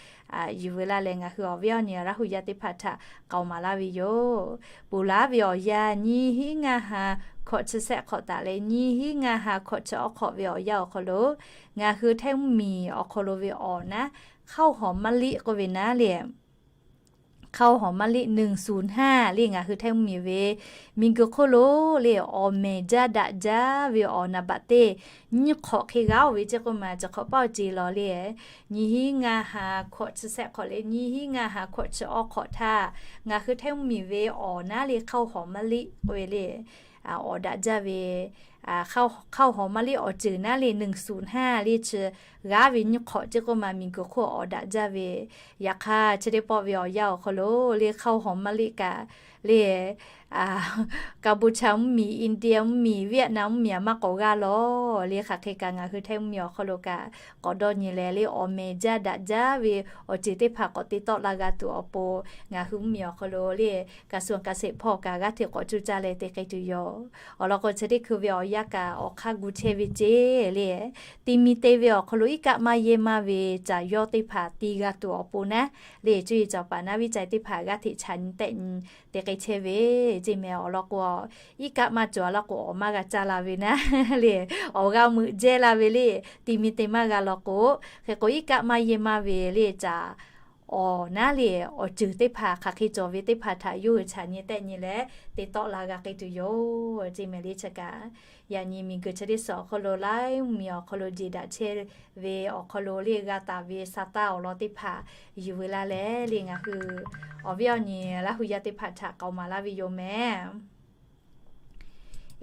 yuˬ veu laˇ leh ngaˬ hui awˬ viˉ awˬ nyi Laˇ huˍ yaˇ teˇ hpaˍ htaꞈ k'aoˍ maˍ laˇ ve yoˬ. Ponˬ laˬ ve awˬ yanˇ nyiˇ hinˉ ngaˇ ha hkawꞈ chi sehˆ hk'awꞈ taˍ leh nyiˇ hinˉ ngaˇ ha hkawꞈ chi awˇ hk'awꞈ ve awˬ yanˇ awˬ hk'aw lo ngaˬ hui Htaiˇ mvuhˇmiˬ awˬ hk'aw lo ve awˬ naˉ ข้าวหอมมะลิ k'oˆ ve naˉ le ข้าวหอมมะลิ หนึ่งศูนย์ห้า le ngaˬ hui Htaiˇ mvuhˇmiˬ ve miˬguiˬ hk'oˆ lo le awˬ mehˍ jaˇ daꞈ jaˇ ve awˬ naˍ baꞈ teˇ nyiˇ hk'awꞈ hk'e g'a oˇ ve ceˇ k'oˆ ma, chi hk'awꞈ paˇ awˬ ceˇ law le. Nyiˇ hinˉ ngaˇ ha hkawꞈ chi sehˆ hk'awꞈ leh nyiˇ hinˉ ngaˇ ha hkawꞈ chi awˇ hk'awꞈ htaˇ, ngaˬ hui Htaiˇ mvuhˇmiˬ ve awˬ naˉ le ข้าวหอมมะลิ k'oˆ ve le, awˍ daꞈ jaˇ ve ข้าวหอมมะลิ awˬ ceuˬ naˉ le หนึ่งศูนย์ห้า le chi g'a ve nyiˇ hk'awꞈ ceˇ k'oˆ ma, miˬguiˬ hk'oˆ awˍ daꞈ jaˇ ve. Yaꞈ hk'aˇ chi teˇ pawˆ ve awˬ yanˇ awˬ hk'aw lo le ข้าวหอมมะลิ kaꞈ le Cambodia mvuhˇmiˬ, India mvuhˇmiˬ, Vietnam mvuhˇmiˬ aꞈ maˇ k'awꞈ g'a law le. Hk'aˬ hk'e kaꞈ ngaˬ hui Htaiˇ mvuhˇmiˬ awˬ hk'aw lo kaꞈ k'awꞈ dawˇ nyi leh le awˬ mehˍ jaˇ daꞈ jaˇ ve awˬ ceuˬ teˇ hpaˍ k'awꞈ te tawˆ la g'a tuˬ awˬ pon, ngaˬ hui mvuhˇmiˬ awˬ hk'aw lo le กระทรวงเกษตร hpawˇ kaꞈ g'aˇ hteꞈ k'awꞈ cuˇ caˇ leh te k'ai tuˬ yoˬ. Awˬ lawn k'o chi teˇ hkui ve awˬ yanˇ kaꞈ awˬ hk'aˇ gu chehˇ ve ceˇ le. Ti mi te ve awˬ hk'aw lo iˉ kaˆ maˇ yehˇ maˇ ve caˬ yawˇ teˇ hpaˍ ti g'a tuˬ awˬ pon naˉ le, cuˇ yiˍ cawˬ paˍ naˉ viˉ ca teˇ hpaˍ g'aˇ hteꞈ chaꞈ nyi tehˆ nyi te k'ai chehˇ ve ceˇ mehˍ. Awˬ lawn k'o iˉ kaˆ maˇ cawˬ a laˇ k'o awˬ maˇ g'a caˇ la ve naˉ le, awˬ g'a meuꞈ jehˇ la ve le, ti mi te maˇ g'a law k'o, hk'e k'o iˉ kaˆ maˇ yehˇ maˇ ve le caˬ awˬ naˉ le awˬ ceuˬ teˇ hpaˍ hk'aˬ hk'e cawˬ ve teˇ hpaˍ htaꞈ yawˇ hui chaꞈ nyi tehˆ nyi leh te tawˆ la g'a k'ai tuˬ yoˬ ceˇ mehˍ le. Chi kaꞈ yaꞈ nyi miˬguiˬ chi teˇ suhˍ awˬ hk'aw lo Laˇ mvuhˇmiˬ awˬ hk'aw lo jeˬ daꞈ chehˇ ve awˬ hk'aw lo le g'a taˍ ve sa taˇ awˬ lawn teˇ hpaˍ yuˬ veu laˇ leh le ngaˬ hui awˬ viˉ awˬ nyi Laˇ huˍ yaˇ teˇ hpaˍ htaꞈ k'aoˍ maˍ laˇ ve yoˬ mehˍ.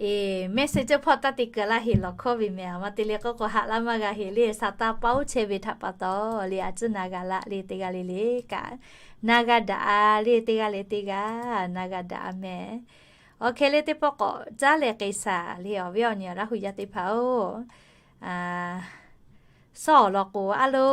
Eˬ, message hpawˇ taˇ te keu laˇ heˍ lawˬ hkawˇ ve mehˍ. Aˬ ma te le k'oˆ k'o haꞈ laˇ maˇ g'a heˍ le, sa taˇ paˇ oˇ chehˇ ve htaꞈ pa taw le a ciˉ na g'a laˇ le teˇ g'aˇ le le kaꞈ na g'a daꞈ a le teˇ g'aˇ le teˇ g'aˇ na g'a daꞈ a mehˍ. Awˬ hk'e le teˇ pawˆ k'awꞈ caˉ leh k'ai shaˍ le awˬ viˉ awˬ nyi Laˇ huˍ yaˇ teˇ hpaˍ-oˬ. Sawˉ awˬ lawn k'o a lo,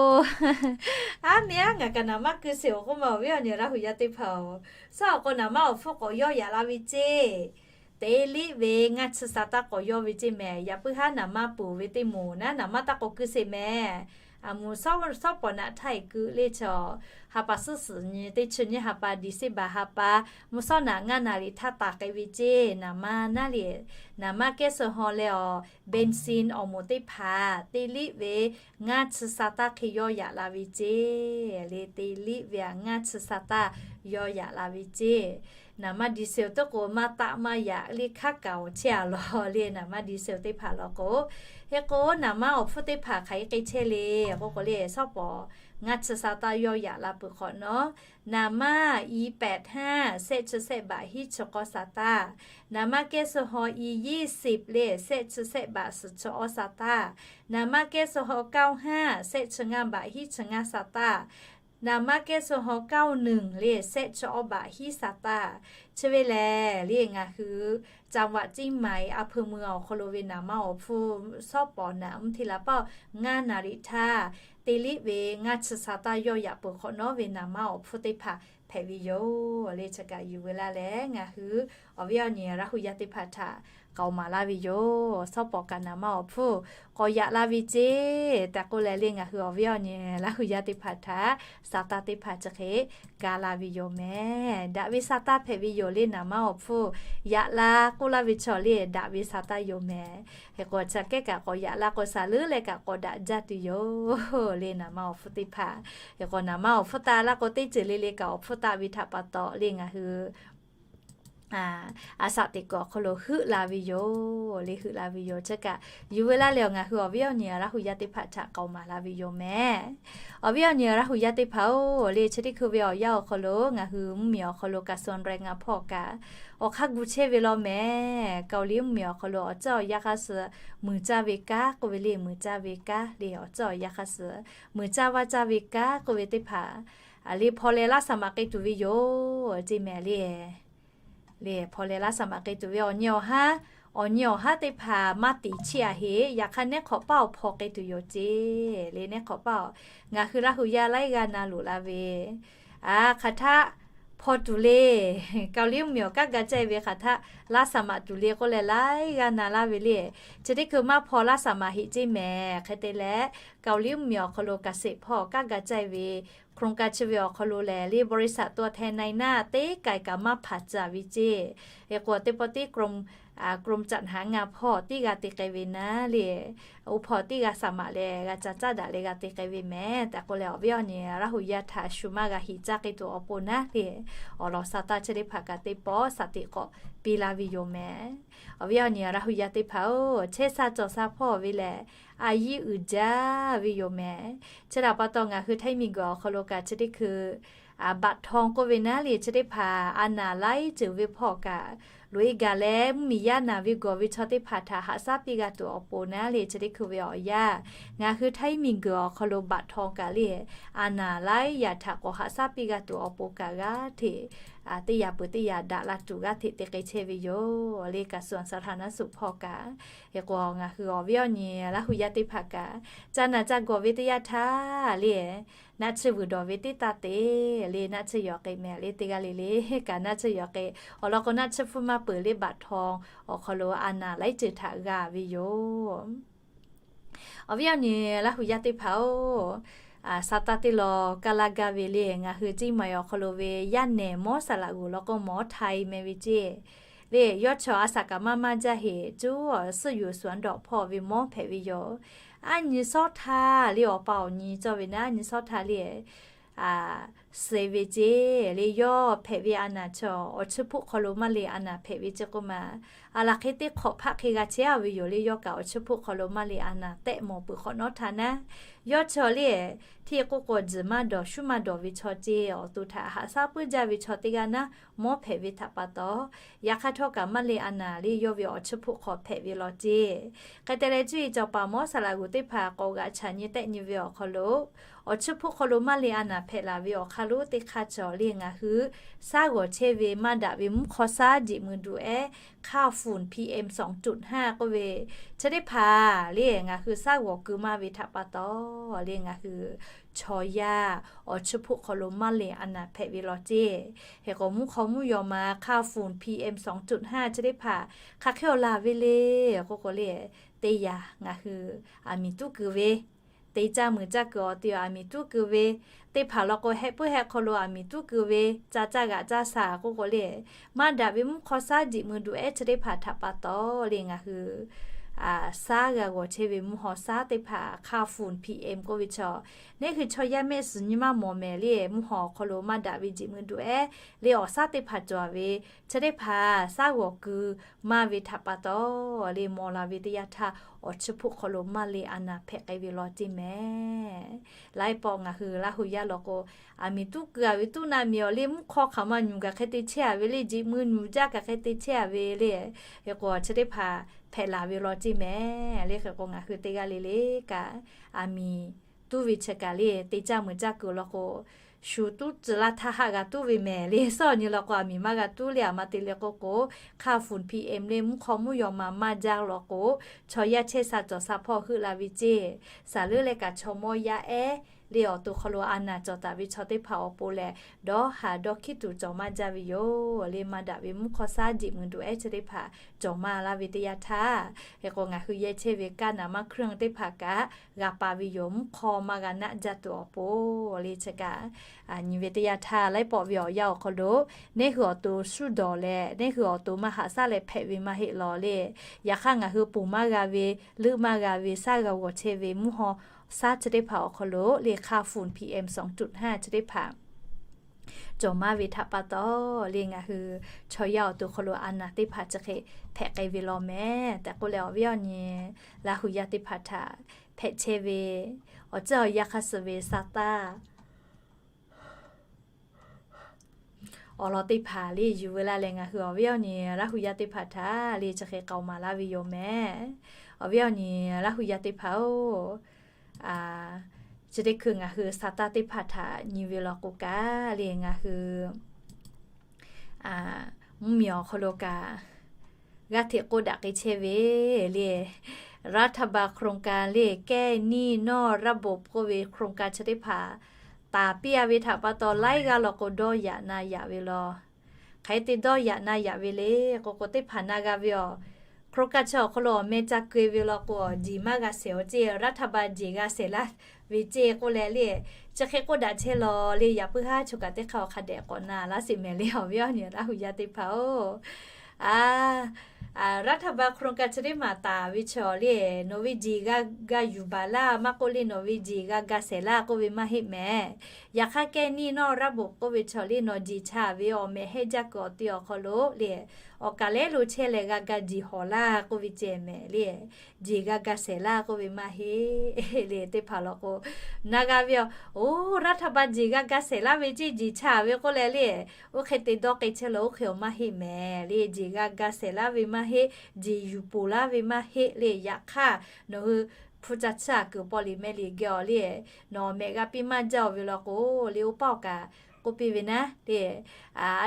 aˉ mehˍ aˉ ngaˬ kaꞈ naˍ manˇ keu sheˍ awˬ k'oˆ ma awˬ viˉ awˬ nyi Laˇ huˍ yaˇ teˇ hpaˍ-oˬ, sawˉ awˬ k'o naˍ manˇ awˬ hpfuhˇ k'awꞈ yawˇ yaꞈ la ve ceˇ. Teˇ liˇ ve ngaˇ chi sa taˇ k'awꞈ yawˇ ve ceˇ mehˍ. Yaꞈ puiˉ haˉ naˍ manˇ ponˬ ve teˇ moˍ naˉ naˍ manˇ taˇ k'awꞈ keu sheˍ mehˍ. A moˍ sawˉ pawˍ naꞈ htaˇ e keu le chaw, ha pa suhˉ suhˍ nyi teˇ chi nyiˇ ha pa December ha pa, mvuhˇ sawˉ naꞈ ngaˇ naˍ riˍ htaˇ taˍ k'ai ve ceˇ. Naˍ manˇ naˉ le, naˍ manˇ kehˉ suh haw leh awˬ benzene awˬ moˍ teˇ hpaˍ teˇ liˇ ve ngaˇ chi sa taˇ hk'e yawˇ yaꞈ la ve ceˇ le. Teˇ liˇ ve a ngaˇ chi sa taˇ yawˇ yaꞈ la ve ceˇ. Naˍ maˇ diesel teˇ k'o maˇ taˆ maˇ yaꞈ le hk'aˉ kaoˍ chehˇ a law le, naˍ maˇ diesel teˇ hpaˍ law k'o. Hk'e k'o naˍ maˇ awˬ hpfuhˇ teˇ hpaˍ hk'aˬ hk'e chehˇ le k'oˆ k'o le, shawˉ pawˍ ngaˇ chi sa taˇ yawˇ yaꞈ la peuˬ hk'awꞈ nawˉ, naˍ maˇ อีแปดห้า shehˆ chi shehˆ baꞈ hiˉ chi k'awˇ sa taˇ, naˍ maˇ kehˉ suh haw อียี่สิบ le shehˆ chi shehˆ baꞈ suhˍ chi awˇ sa taˇ, naˍ maˇ kehˉ suh haw เก้าห้า shehˆ chi ngaˇ baꞈ hiˉ chi ngaˇ sa taˇ, naˍ maˇ kehˉ suh haw เก้าหนึ่ง le shehˆ chi awˇ baꞈ hiˉ sa taˇ. Chi ve lehˬ le ngaˬ hui จังหวัดเชียงใหม่ อำเภอเมือง awˬ hk'aw lo ve naˍ maˇ awˬ hpfuhˇ shawˉ pawˍ naˍ mvuhˇ hteˇ la paˆ ngaˇ naˍ riˍ htaˇ te liˆ ve ngaˇ chi sa taˇ yawˇ yaꞈ peuˬ hk'awꞈ nawˉ ve naˍ maˇ awˬ hpfuhˇ teˇ hpaˍ hpehꞈ ve yoˬ le. Chi kaꞈ yuˬ ve laˇ leh ngaˬ hui awˬ viˉ awˬ nyi Laˇ hu yaˇ teˇ hpaˍ htaꞈ k'aoˍ maˍ laˇ ve yoˬ. Shawˉ pawˍ kaꞈ naˍ maˇ awˬ hpfuhˇ k'awꞈ yaꞈ la ve ceˇ tehꞈ k'oˆ leh le ngaˬ hui awˬ viˉ awˬ nyi Laˇ hu yaˇ teˇ hpaˍ htaꞈ sa taˇ teˇ hpaˍ chi hk'e ga la ve yoˬ mehˍ. Daꞈ ve sa taˇ hpehꞈ ve yoˬ le naˍ maˇ awˬ hpfuhˇ. Yaꞈ la k'oˆ laˇ ve chaw le daꞈ ve sa taˇ yoˬ mehˍ. Hk'e k'o chi hk'e kaꞈ k'awꞈ yaꞈ la k'o, shaˍ leuˉ leh kaꞈ k'awꞈ daꞈ jaˇ tuˬ yoˬ le naˍ maˇ awˬ hpfuhˇ teˇ hpaˍ. Hk'e k'o naˍ maˇ awˬ hpfuhˇ taˆ la k'o, teˇ ceuˬ le le kaꞈ awˬ hpfuhˇ taˆ ve htaꞈ pa taw le ngaˬ hui a shaꞈ teꞈ kuiˬ awˬ hk'aw lo heuˆ la ve yoˬ le, heuˆ la ve yoˬ. Chi kaꞈ yuˬ ve laˇ leh ngaˬ hui awˬ viˉ awˬ nyi Laˇ hu yaˇ teˇ hpaˍ htaꞈ k'aoˍ maˍ la ve yoˬ mehˍ. Awˬ viˉ awˬ nyi Laˇ hu yaˇ teˇ hpaˍ-oˬ le, chi teˇ hkui ve awˬ yanˇ awˬ hk'aw lo ngaˬ hui mvuhˇmiˬ awˬ hk'aw lo กระทรวงแรงงาน hpawˇ kaꞈ awˬ hk'aˇ gu chehˇ ve law mehˍ. Kaoˍliˇ mvuhˇmiˬ awˬ hk'aw lo awˬ ceuˬ awˬ yanˇ hk'aˇ suh muiˬ caˇ ve kanˉ k'oˆ ve le, muiˬ caˇ ve kanˉ le, awˬ ceuˬ awˬ yanˇ hk'aˇ suh muiˬ caˇ vaˇ caˇ ve kanˉ k'oˆ ve teˇ hpaˍ le hpaw leh laˇ saˍ maꞈ k'ai tuˬ ve yoˬ ceˇ mehˍ le. Le hpaw leh laˇ saˍ maꞈ k'ai tuˬ ve awˬ nyi awˬ haˉ, awˬ nyi awˬ haˉ teˇ hpaˍ maˇ tiˍ chiˇ a heˆ. Yaꞈ hk'aˇ neˉ hk'awꞈ paˇ awˬ hpaw k'ai tuˬ yoˬ ceˇ le, neˉ hk'awꞈ paˇ awˬ. Ngaˬ hui Laˇ hu yaˇ laiˉ g'aˇ na loꞈ la ve hk'aˬ htaˆ hpaw tuˬ le. Kaoˍliˇ mvuhˇmiˬ awˬ kanˉ ga caˇ ve hk'aˬ htaˆ laˇ saˍ maꞈ tuˬ le k'oˆ leh laiˉ g'aˇ na laˇ ve le. Chi teˇ hkui maˇ hpaw laˇ saˍ maꞈ heˆ ceˇ mehˍ. Hk'e te leh Kaoˍliˇ mvuhˇmiˬ awˬ hk'aw lo เกษตร hpawˇ kanˉ ga caˇ ve โครงการ chi ve awˬ hk'aw lo lehˬ le บริษัทตัวแทนนายหน้า teˇ k'ai kaꞈ maˇ hpanˍ caˍ ve ceˇ. Hk'e k'o teˇ pawˆ tiˉ กรมจัดหางาน hpawˇ tiˉ g'a te k'ai ve naˉ le, oˇ hpawˇ tiˉ g'a saˍ maꞈ leh g'a ca caˇ daꞈ leh g'a te k'ai ve mehˍ tehꞈ k'oˆ leh awˬ viˉ awˬ nyi Laˇ hu yaˇ htaꞈ shu maˇ g'a heˍ caˇ k'ai tuˬ awˬ pon naˉ le, awˬ lawn sa taˇ chi teˇ hpaˍ kaꞈ teˇ pawˆ shaˍ tiꞈ k'awꞈ piˇ laˇ ve yoˬ mehˍ. Awˬ viˉ awˬ nyi Laˇ hu yaˇ teˇ hpaˍ-oˬ, chehˇ sha cawˬ sha hpawˇ ve lehˬ a yiˇ uiˍ jaˇ ve yoˬ mehˍ. Chi htaꞈ pa taw ngaˬ hui htaiˇ miˬguiˬ awˬ hk'aw lo kaꞈ chi teˇ hkui บัตรทอง k'oˆ ve naˉ le chi teˇ hpaˍ a naˍ laiˉ ceuˬ ve hpawˇ kaꞈ loꞈ-e gaˬ leh mvuhˇmiˬ yaˇ naˍ ve gawˬ ve chaw teˇ hpaˍ htaꞈ haꞈ shaˉ piˇ g'a tuˬ awˬ pon naˉ le chi teˇ hkui ve awˬ yanˇ ngaˬ hui htaiˇ miˬguiˬ awˬ hk'aw lo บัตรทอง kaꞈ le a naˍ laiˉ yaꞈ htaꞈ k'awꞈ haꞈ shaˉ piˇ g'a tuˬ awˬ pon kaꞈ g'aˇ hteꞈ teˇ yaꞈ peuˬ teˇ yaꞈ daꞈ la tuˬ g'aˇ hteꞈ te k'ai chehˇ ve yoˬ le. กระทรวงสาธารณสุข hpawˇ kaꞈ. Hk'e k'o ngaˬ hui awˬ viˉ awˬ nyi Laˇ hu yaˇ teˇ hpaˍ kaꞈ ca naˬ ca gawˬ ve teˇ yanˇ htaˇ le naˆ tsuhˇ vuiˬ dawˬ ve teˇ taˇ te le naˆ tsuhˇ yawˬ k'e mehˍ le teˇ g'aˇ le le kaꞈ naˆ tsuhˇ yawˬ k'e awˬ lawn k'o naˆ tsuhˇ hpfuhˇ maˇ peuˬ le บัตรทอง awˬ hk'aw lo a naˍ laiˉ ceuˬ htaꞈ g'a ve yoˬ. Awˬ viˉ awˬ nyi Laˇ hu yaˇ teˇ hpaˍ-oˬ, sa taˇ teˇ law kaˇ laˇ gaˇ ve le ngaˬ hui เชียงใหม่ awˬ hk'aw lo ve yaˇ nehˬ มอส saˍ laꞈ g'uˬ law k'o มอไทย meh ve ceˇ le. Yawˇ chaw a shaꞈ kaꞈ maˇ maˇ jaˇ heꞈ cuˉ awˬ suhˆ yuˬ suhˍ dawꞈ hpawˇ ve mawˇ hpehꞈ ve yoˬ. A nyi sawˉ htaˇ le awˬ pa awˬ nyi cawˇ ve naˉ a nyi sawˉ htaˇ le suh ve ceˇ le. Yawˇ hpehꞈ ve a naˍ chaw awˬ chiˇ hpuˆ hk'aw lo maˇ le a naˍ hpehꞈ ve ceˇ k'oˆ ma. A laˬ hk'e teˇ hk'awꞈ hpaˆ hk'e g'a chehˇ a ve yoˬ le yawˇ kaꞈ awˬ chiˇ hpuˆ hk'aw lo maˇ le a naˍ tehˆ mawˬ peuˬ hk'awꞈ nawˉ htaˇ naˉ, yawˇ chaw le hteˇ k'oˆ k'o jiˬ maˇ dawˬ shuˉ maˇ dawˬ ve chaw ceˇ awˬ to htaꞈ haꞈ shaˉ puiˉ jaˇ ve chaw teˇ g'aˇ naˉ mawˇ hpehꞈ ve htaꞈ pa taw, yaꞈ hk'aˇ htawˇ kaꞈ maˇ le a naˍ le yawˇ ve awˬ chiˇ hpuˆ hk'aw hpehꞈ ve law ceˇ. Hk'e te leh cuˇ yiˍ cawˬ paˍ มอส saˍ laꞈ g'uˬ teˇ hpaˍ k'awꞈ g'aꞈ chaꞈ nyi tehˆ nyi ve awˬ hk'aw lo awˬ chiˇ hpuˆ hk'aw lo maˇ le a naˍ hpehꞈ laˬ ve awˬ hk'aˇ lonˉ teˇ hk'aˇ cawˬ le ngaˬ hui shaˉ g'awˬ chehˇ ve maˇ daꞈ ve mvuhˇ hk'aw shaˉ jiꞈ mui duꞈ ehˉ ค่าฝุ่น พีเอ็ม สองจุดห้า k'oˆ ve chi teˇ hpaˍ le ngaˬ hui shaˉ g'awˬ keu maˇ ve htaꞈ pa taw le ngaˬ hui chaw yaˇ awˬ chiˇ hpuˆ hk'aw lo maˇ le a naˍ hpehꞈ ve law ceˇ. Hk'e k'o mvuhˇ hk'aw mvuhˇ yaw ma ค่าฝุ่น พีเอ็ม สองจุดห้า chi teˇ hpaˍ hk'aˬ hk'e awˬ laˬ ve le k'oˆ k'o le, teˇ yanˇ ngaˬ hui aˬ miˍ tuˉ keu ve, te caˇ mui caˇ kuiˬ awˬ te aˬ miˍ tuˉ keu ve, teˇ hpaˍ law k'o heh puiˉ heh hk'aw lo aˬ miˍ tuˉ keu ve, ca caˇ g'aꞈ caˇ shaˍ k'oˆ k'o le, maˇ daꞈ ve mvuhˇ hk'aw shaˉ jiꞈ mui duꞈ ehˉ chi teˇ hpaˍ htaꞈ pa taw le ngaˬ hui saˉ g'a g'awˬ chehˇ ve mvuhˇ haw saˉ teˇ hpaˍ hk'a funˍ P M k'oˆ ve chaw, neˇ hui chaw yaˇ mehˆ suhˍ nyi maˇ mawˬ mehˍ le, mvuhˇ haw awˬ hk'aw lo maˇ daꞈ ve jeꞈ mui duˬ ehˉ le awˬ saˉ teˇ hpaˍ cawˬ ve, chi teˇ hpaˍ saˉ g'awˬ ku maˇ ve htaꞈ pa taw le, mawˬ la ve teˇ yanˇ htaˇ awˬ chi hpoˆ hk'aw lo maˇ le a naˍ hpehꞈ k'ai ve law ceˇ mehˍ. Laiˉ pawˆ ngaˬ hui Laˇ huˍ yaˇ law k'o, aˬ miˍ tuˉ keu a ve tuˉ naˆ miˬ awˬ le mvuhˇ hk'aw hk'aˬ ma nyuˬ kaꞈ hk'e te chehˇ a ve le, jeꞈ mui nyuˬ jaˇ kaꞈ hk'e te chehˇ a ve le, hk'e k'o chi teˇ hpaˍ hpehꞈ la ve law ceˇ mehˍ le. Hk'e k'o ngaˬ hui teˇ g'aˇ le le kaꞈ, aˬ miˍ tuˉ ve chi kaꞈ le te caˇ meuˍ caˇ kuiˬ law k'o, shu tuˉ tcuh laˇ htaˇ haˆ g'a tuˉ ve mehˍ le. Suhˉ awˬ nyi law k'o aˬ miˍ maˇ g'a tuˉ le, aˬ ma te le k'oˆ k'o, hk'a funˍ P M le mvuhˇ hk'aw mvuhˇ yaw ma maˇ jaˇ law k'o, chaw yaˇ chehˇ sha cawˬ sha hpawˇ heuˆ la ve ceˇ, saˍ leuˉ leh kaꞈ chaw mawˇ yaˇ ehˉ le awˬ to hk'aw lo a naˍ cawˬ taˍ ve chaw teˇ hpaˍ awˬ pon lehˬ, dawˇ haˍ dawˇ hkiˉ tuˬ cawˬ maˇ jaˇ ve yoˬ le. Maˇ daꞈ ve mvuhˇ hk'aw saˉ jeꞈ mui duˬ ehˉ chi teˇ hpaˍ cawˬ maˇ laˇ ve teˇ yanˇ htaˇ, hk'e k'o ngaˬ hui yehˇ chehˇ ve kaˇ naˍ maˇ hkuiˉ teˇ hpaˍ kaꞈ g'a pa ve yoˬ, mvuhˇ hk'aw maˇ g'a naˆ jaˇ tuˬ awˬ pon le. Chi kaꞈ nyi ve teˇ yanˇ htaˇ laiˉ pawˆ ve awˬ yanˇ awˬ hk'aw lo neˇ hui awˬ to shuˉ dawˬ leh neˇ hui awˬ to maˇ haꞈ shaˉ leh hpehꞈ ve maˇ heˆ law le. Yaꞈ hk'aˇ ngaˬ hui ponˬ maˇ g'a ve, leuˆ maˇ g'a ve, saˉ g'a g'awˬ chehˇ ve mvuhˇ haw saˉ chi teˇ hpaˍ awˬ hk'aw lo le hk'a funˍ P M sawˍ tuꞈ haˉ chi teˇ hpaˍ cawˬ maˇ ve htaꞈ pa taw le ngaˬ hui chaw yaˇ awˬ to hk'aw lo a naˍ teˇ hpaˍ chi hk'e hpehꞈ k'ai ve law mehˍ tehꞈ k'oˆ leh, awˬ viˉ awˬ nyi Laˇ huˍ yaˇ teˇ hpaˍ htaꞈ hpehꞈ chehˇ ve awˬ ceuˬ awˬ yanˇ hk'a suh ve sa taˇ awˬ lawn teˇ hpaˍ le yuˬ veu laˇ leh ngaˬ hui awˬ viˉ awˬ nyi Laˇ huˍ yaˇ teˇ hpaˍ htaꞈ le chi hk'e k'aoˍ maˍ laˇ ve yoˬ mehˍ. Awˬ viˉ awˬ nyi Laˇ huˍ yaˇ teˇ hpaˍ-oˬ, chi teˇ hkui ngaˬ hui sa taˇ teˇ hpaˍ htaꞈ nyi ve law k'o kaꞈ le ngaˬ hui mvuhˇmiˬ awˬ hk'aw lo kaꞈ g'aˇ hteꞈ k'oˆ daꞈ k'ai chehˇ ve le, รัฐบาล โครงการ le แก้หนี้นอกระบบ k'oˆ ve โครงการ chi teˇ hpaˍ taˍ piˇ a ve htaꞈ pa taw laiˉ g'aˇ law k'o dawˇ yaꞈ na yaꞈ ve law. Hk'aˬ hk'e te dawˇ yaꞈ na yaꞈ ve le k'o k'o teˇ hpaˍ na g'a ve awˬ โครงการ chi awˬ hk'aw lo awˬ meh ca keu ve law k'o, awˬ jeˬ maˇ g'a shehˍ awˬ ceˇ, รัฐบาล jeˬ g'a shehˍ laˇ ve ceˇ k'oˆ leh le, chi hk'e k'oˆ daꞈ chehˇ law le. Yaꞈ puiˉ haˉ choˬ kaꞈ teˇ hk'aˇ awˬ hk'a dehꞈ k'awꞈ na laˇ sheˍ mehˍ le awˬ viˉ awˬ nyi Laˇ huˍ yaˇ teˇ hpaˍ-oˬ. รัฐบาล โครงการ chi teˇ maˬ taˍ ve chaw le, nawˬ ve jeˬ g'a g'a yuˬ baˬ laˇ maˇ k'oˆ le, nawˬ ve jeˬ g'a ga shehˍ laˇ k'oˆ ve maˇ heˆ mehˍ. Yaꞈ hk'aˇ แก้หนี้นอกระบบ k'oˆ ve chaw le nawˬ jeˬ cha ve awˬ meh hehnˇ jaˇ kuiˬ awˬ te awˬ hk'aw lo le, awˬ kaˍ lehˉ lo chehˇ leh g'a ga jeˬ hawˍ laˇ k'oˆ ve ceh mehˍ le. Jeˬ g'a ga shehˍ laˇ k'oˆ ve maˇ heˆ le. Teˇ hpaˍ law k'o na g'a ve awˬ, oˇ รัฐบาล jeˬ g'a ga shehˍ laˇ ve ceˇ, jeˬ cha ve k'oˆ leh le, oˇ hk'e te dawˇ k'ai chehˇ law oˇ hk'e awˬ maˇ heˆ mehˍ le. Jeˬ g'a ga shehˍ laˇ ve maˇ heˆ, jeˬ yuˬ poˬ laˇ ve maˇ heˆ le. Yaꞈ hk'aˇ nawˬ hui hpu ca tsuhˇ a kuiˬ paw liꞈ meh liꞈ geh awˬ le, nawˬ awˬ meh g'a piˇ maˇ jaˇ-oˬ ve law k'o le, oˇ paˆ awˬ kaꞈ k'oˆ piˇ ve naˉ le, a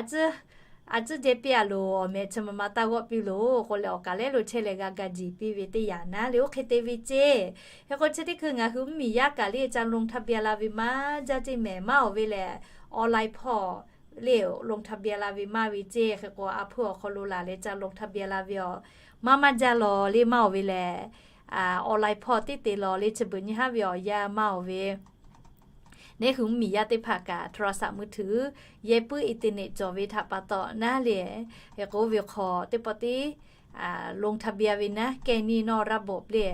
a tcuhˉ jehˇ piˇ a loˬ, awˬ meh chi ma ma taˇ g'awˆ piˇ loˬ k'oˆ leh awˬ kaˍ lehˉ lo chehˇ leh g'a ga jeˬ piˇ ve teˇ yanˇ naˉ le, oˇ hk'e te ve ceˇ. Hk'e k'o chi teˇ hkui ngaˬ hui mvuhˇmiˬ yaˇ kaꞈ le ca ลงทะเบียน la ve maˇ jaˇ ceˇ mehˍ. Maˇ awˬ ve lehˬ, online hpawˇ le ลงทะเบียน la ve maˇ ve ceˇ. Hk'e k'o a hpuˇ awˬ hk'aw lo laˬ leh ca ลงทะเบียน la ve awˬ maˇ maˇ jaˇ law le maˇ awˬ ve lehˬ, online hpawˇ teˇ te law le chi beuꞈ nyi haˉ ve awˬ yanˇ maˇ awˬ ve neˇ hui mvuhˇmiˬ yaˇ teˇ hpaˍ kaꞈ โทรศัพท์มือถือ yehˇ puiˉ อินเทอร์เน็ต cawˬ ve htaꞈ pa taw naˉ le, hk'e k'o oˇ ve hk'aw teˇ pawˆ tiˉ ลงทะเบียน ve naˉ แก้หนี้นอกระบบ le.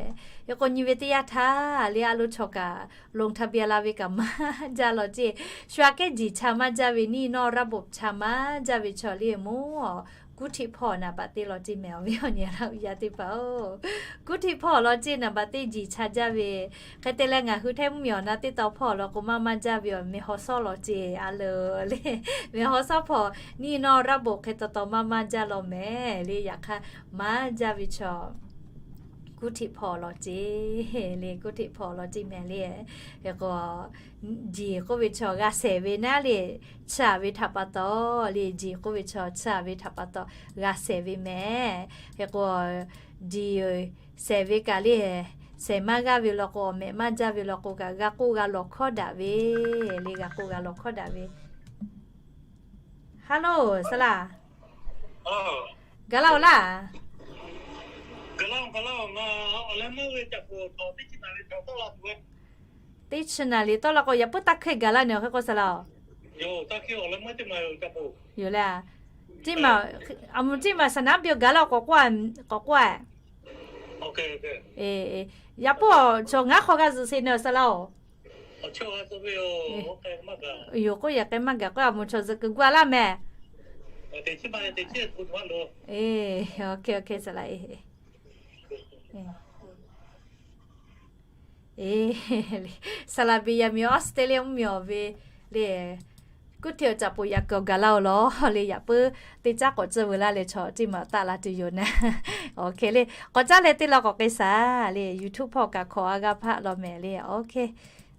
Hk'e k'o nyi ve teˇ yanˇ htaˇ le a lo chaw kaꞈ ลงทะเบียน la ve kaꞈ maˇ jaˇ law ceˇ. Shu aꞈ kehˉ jeˬ cha maˇ jaˇ ve หนี้นอกระบบ cha maˇ jaˇ ve chaw le mawˇ kuˉ htiˆ hpawˇ naˍ baꞈ teˇ law ceˇ mehˍ awˬ viˉ awˬ nyi Laˇ huˍ yaˇ teˇ hpaˍ-oˬ. Kuˉ htiˆ hpawˇ law ceˇ naˍ baꞈ teˇ jeˬ cha jaˇ ve. Hk'e te leh ngaˬ hui htehˇ mvuhˇmiˬ awˬ na teˇ taw hpawˇ law k'o maˇ maˇ jaˇ ve awˬ meh haw sawˉ law ceˇ a le le. Meh haw sawˉ hpawˇ หนี้นอกระบบ hk'e taw taw maˇ maˇ jaˇ law mehˍ le. Yaꞈ hk'aˇ maˇ jaˇ ve chaw kuˉ htiˆ hpawˇ law ceˇ le, kuˉ htiˆ hpawˇ law ceˇ mehˍ le. Hk'e k'o jeˬ k'oˆ ve chaw g'a shehˍ ve naˉ le, chiˇ aꞈ ve htaꞈ pa taw le, jeˬ k'oˆ ve chaw chiˇ aꞈ ve htaꞈ pa taw g'a shehˍ ve mehˍ. Hk'e k'o jeˬ shehˍ ve kaꞈ le, shehˍ maˇ g'aˇ ve law k'o, awˬ meh maˇ jaˇ ve law k'o kaꞈ g'a k'oˆ g'a lawˬ hkawˉ daꞈ ve le, g'a k'oˆ g'a lawˬ hkawˉ daꞈ ve. Hello saˍ laˇ, gaˬ laˇ-oˬ laˇ. Teˇ chi naˍ liꞈ tawˆ la k'o yaꞈ puiˉ taˇ hkehˇ gaˬ laˇ ne awˬ hk'e k'o saˍ laˇ-oˬ. Yoˬ le, aˬ, aˬ moˍ ceˇ maˬ saˍ naˉ biˇ-oˬ gaˬ laˇ k'awꞈ k'oˆ-a, k'awꞈ k'oˆ-a. Yaꞈ puiˉ awˬ chaw ngaˉ hk'aw g'a zuhꞈ sheˍ naˬ saˍ laˇ-oˬ. Yoˬ k'oˆ yehˬ k'ai maˇ gaˬ k'oˆ a moˍ chaw zuhꞈ kuiˬ gu a laˇ mehˍ. Saˍ laꞈ beˍ yaˇ miˇ Australia mvuhˇ miˬ awˬ ve le, kuˇ hteˇ awˬ caꞈ poˬ yaꞈ kuiˬ awˬ gaˬ laˇ-oˬ lawˬ le. Yaꞈ puiˉ teˇ caˉ k'awꞈ tcuh veu laˇ leh chaw teˇ maˬ taˆ la tuˬ yoˬ naˉ. Awˬ hk'e le, k'awꞈ caˉ leh teˇ law k'awꞈ k'ai shaˍ le. YouTube hpawˇ kaꞈ hkawꞈ a g'aˇ hpaˆ law mehˍ le. Awˬ hk'e,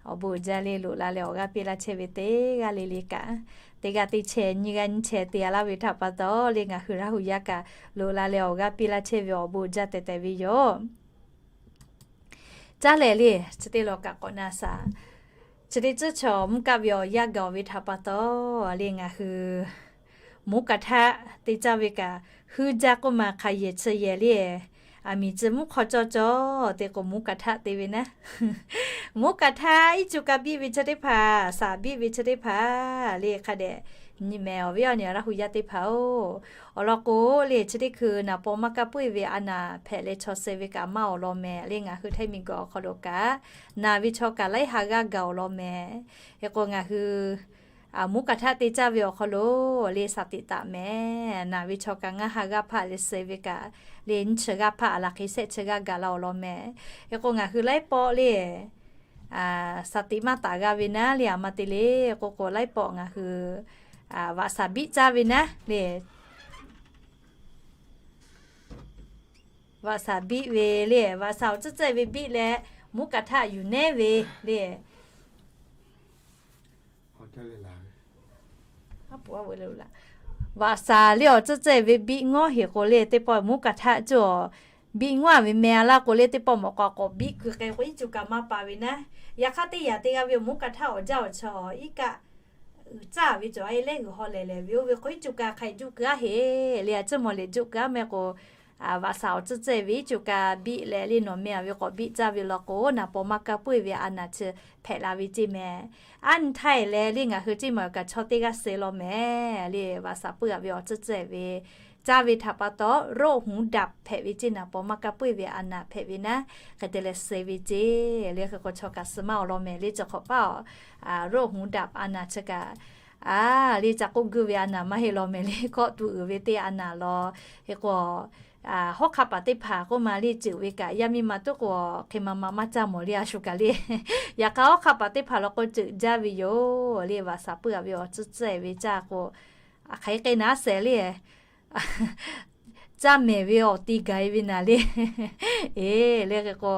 awˬ bon uiˍ jaˇ le loꞈ la leh awˬ g'aˇ piˇ laˇ chehˇ ve teˇ g'aˇ le le kaꞈ, teˇ g'aˇ teˇ chehˇ nyiˇ g'aˇ nyiˇ chehˇ te a laˇ ve htaꞈ pa taw le, ngaˬ hui Laˇ hu yaˇ kaꞈ loꞈ la leh awˬ g'aˇ piˇ laˇ chehˇ ve awˬ bon uiˍ jaˇ tehꞈ tehꞈ ve yoˬ. Caˇ lehˬ le, chi teˇ law kaꞈ k'awꞈ na shaˍ. Chi teˇ tcuhˉ chaw mvuhˇ kaˆ ve awˬ yanˇ gaˬ ve htaꞈ pa taw le, ngaˬ hui mvuhˇ kaꞈ htaˆ te caˇ ve kaꞈ, huiˉ jaˇ k'oˆ ma hk'a yehˬ chi yehˬ le, aˬ miˍ tcuh mvuhˇ hk'aw cawˇ cawˇ te k'o mvuhˇ kaꞈ htaˆ te ve naˉ. Mvuhˇ kaꞈ htaˆ iˉ cuˇ kaꞈ biˆ ve chi teˇ hpaˍ, saˍ biˆ ve chi teˇ hpaˍ le hk'a dehꞈ nyi mehˍ awˬ viˉ awˬ nyi Laˇ hu yaˇ teˇ hpaˍ-oˬ. Awˬ lawn k'o le, chi teˇ hkui naˍ paw maˇ kaˇ puiˉ ve a naˍ hpehꞈ leh chaw suh ve kaꞈ maˇ awˬ lawn mehˍ le. Ngaˬ hui htaiˇ miˬ guiˬ awˬ hk'aw lo kaꞈ naˬ ve chaw kaꞈ laiˉ ha g'aˇ gaˬ awˬ lawn mehˍ. Hk'e k'o ngaˬ hui mvuhˇ kaꞈ htaˆ te caˇ ve awˬ hk'aw lo le saˍ tiꞈ taˍ mehˍ. Naˬ ve chaw kaꞈ ngaˇ ha g'aˇ hpaˆ leh suh ve kaꞈ le nyiˇ chi g'aˇ hpaˆ a laˬ hk'e shehˆ chi g'aˇ gaˬ la awˬ lawn mehˍ. Hk'e k'o ngaˬ hui laiˉ pawˆ le saˍ tiꞈ maˇ taˍ g'a ve naˉ le, aˬ ma te le k'oˆ k'o laiˉ pawˆ ngaˬ hui vaꞈ shaˍ biˆ caˇ ve naˉ le. Vaꞈ shaˍ biˆ ve le, vaꞈ shaˍ awˬ tcuhˉ tcuhˉ ve biˆ leh mvuhˇ kaꞈ htaˆ yuˬ nehˉ ve le. Vaꞈ shaˍ le awˬ tcuhˉ tcuhˉ ve biˆ ngawˉ heˍ k'o le, teˇ pawˆ mvuhˇ kaꞈ htaˆ cawˬ biˆ ngawˉ ve meh a laˇ k'o le, teˇ pawˆ mawꞈ k'aw k'awꞈ biˆ keu k'ai k'o iˉ cuˇ kaꞈ maˇ pa ve naˉ. Yaꞈ hk'aˇ teˇ yanˇ teˇ g'aˇ ve mvuhˇ kaꞈ htaˆ awˬ jaˇ awˬ chaw iˉ kaˆ uiˍ caˇ ve cawˬ a e lehˉ g'uiˬ haw lehˬ lehˬ ve oˇ ve k'o iˉ cuˇ kaꞈ hk'aiꞈ juˆ keu a heˍ le. A ciˉ mawˬ lehˬ juˆ keu a meh k'o, vaꞈ shaˍ awˬ tcuhˉ tcuhˉ ve iˉ cuˇ kaꞈ biˆ leh le nawˬ meh a ve k'awꞈ biˆ caˇ ve law k'o, naˍ paw maˇ kaˇ puiˉ ve a naˍ chi hpehꞈ la ve ceˇ mehˍ. Aˉ nyi htaˇ leh le ngaˬ hui ceˇ maˬ kaꞈ chaw teˇ g'aˇ suh law mehˍ le. Vaꞈ shaˍ puiˉ a ve awˬ tcuhˉ tcuhˉ ve caˇ ve htaꞈ pa taw, roˆ huˍ daꞈ hpehꞈ ve ceˇ naˍ paw maˇ kaˇ puiˉ ve a naˍ hpehꞈ ve naˉ, hk'e te leh suh ve ceˇ le. Hk'e k'o chaw kaꞈ suh maˇ awˬ lawn mehˍ le. Chi hk'awꞈ paˇ a, roˆ huˍ daꞈ a naˍ chi kaꞈ a le ca k'oˆ guˇ ve a naˍ maˇ heˆ law mehˍ le. Kawˆ tuˬ uiˍ ve teˇ a naˍ law. Hk'e k'o hawˉ hk'a paˍ teˇ hpaˍ k'oˆ ma le ceuˬ ve kaꞈ yaˇ miˇ ma tuˉ k'o hk'e ma ma maˇ caˇ mawˬ le a shu kaꞈ le. Yaꞈ hk'aˇ hawˉ hk'a paˍ teˇ hpaˍ law k'o ceuˬ jaˇ ve yoˬ le. Vaꞈ shaˍ puiˉ a ve awˬ tcuhˉ tcuhˉ ve caˇ k'o, a hk'aˬ hk'e k'ai naˉ shehˍ le. Caˇ mehˍ ve awˬ ti gaˬ e ve naˍ le. Eˬ le hk'e k'o,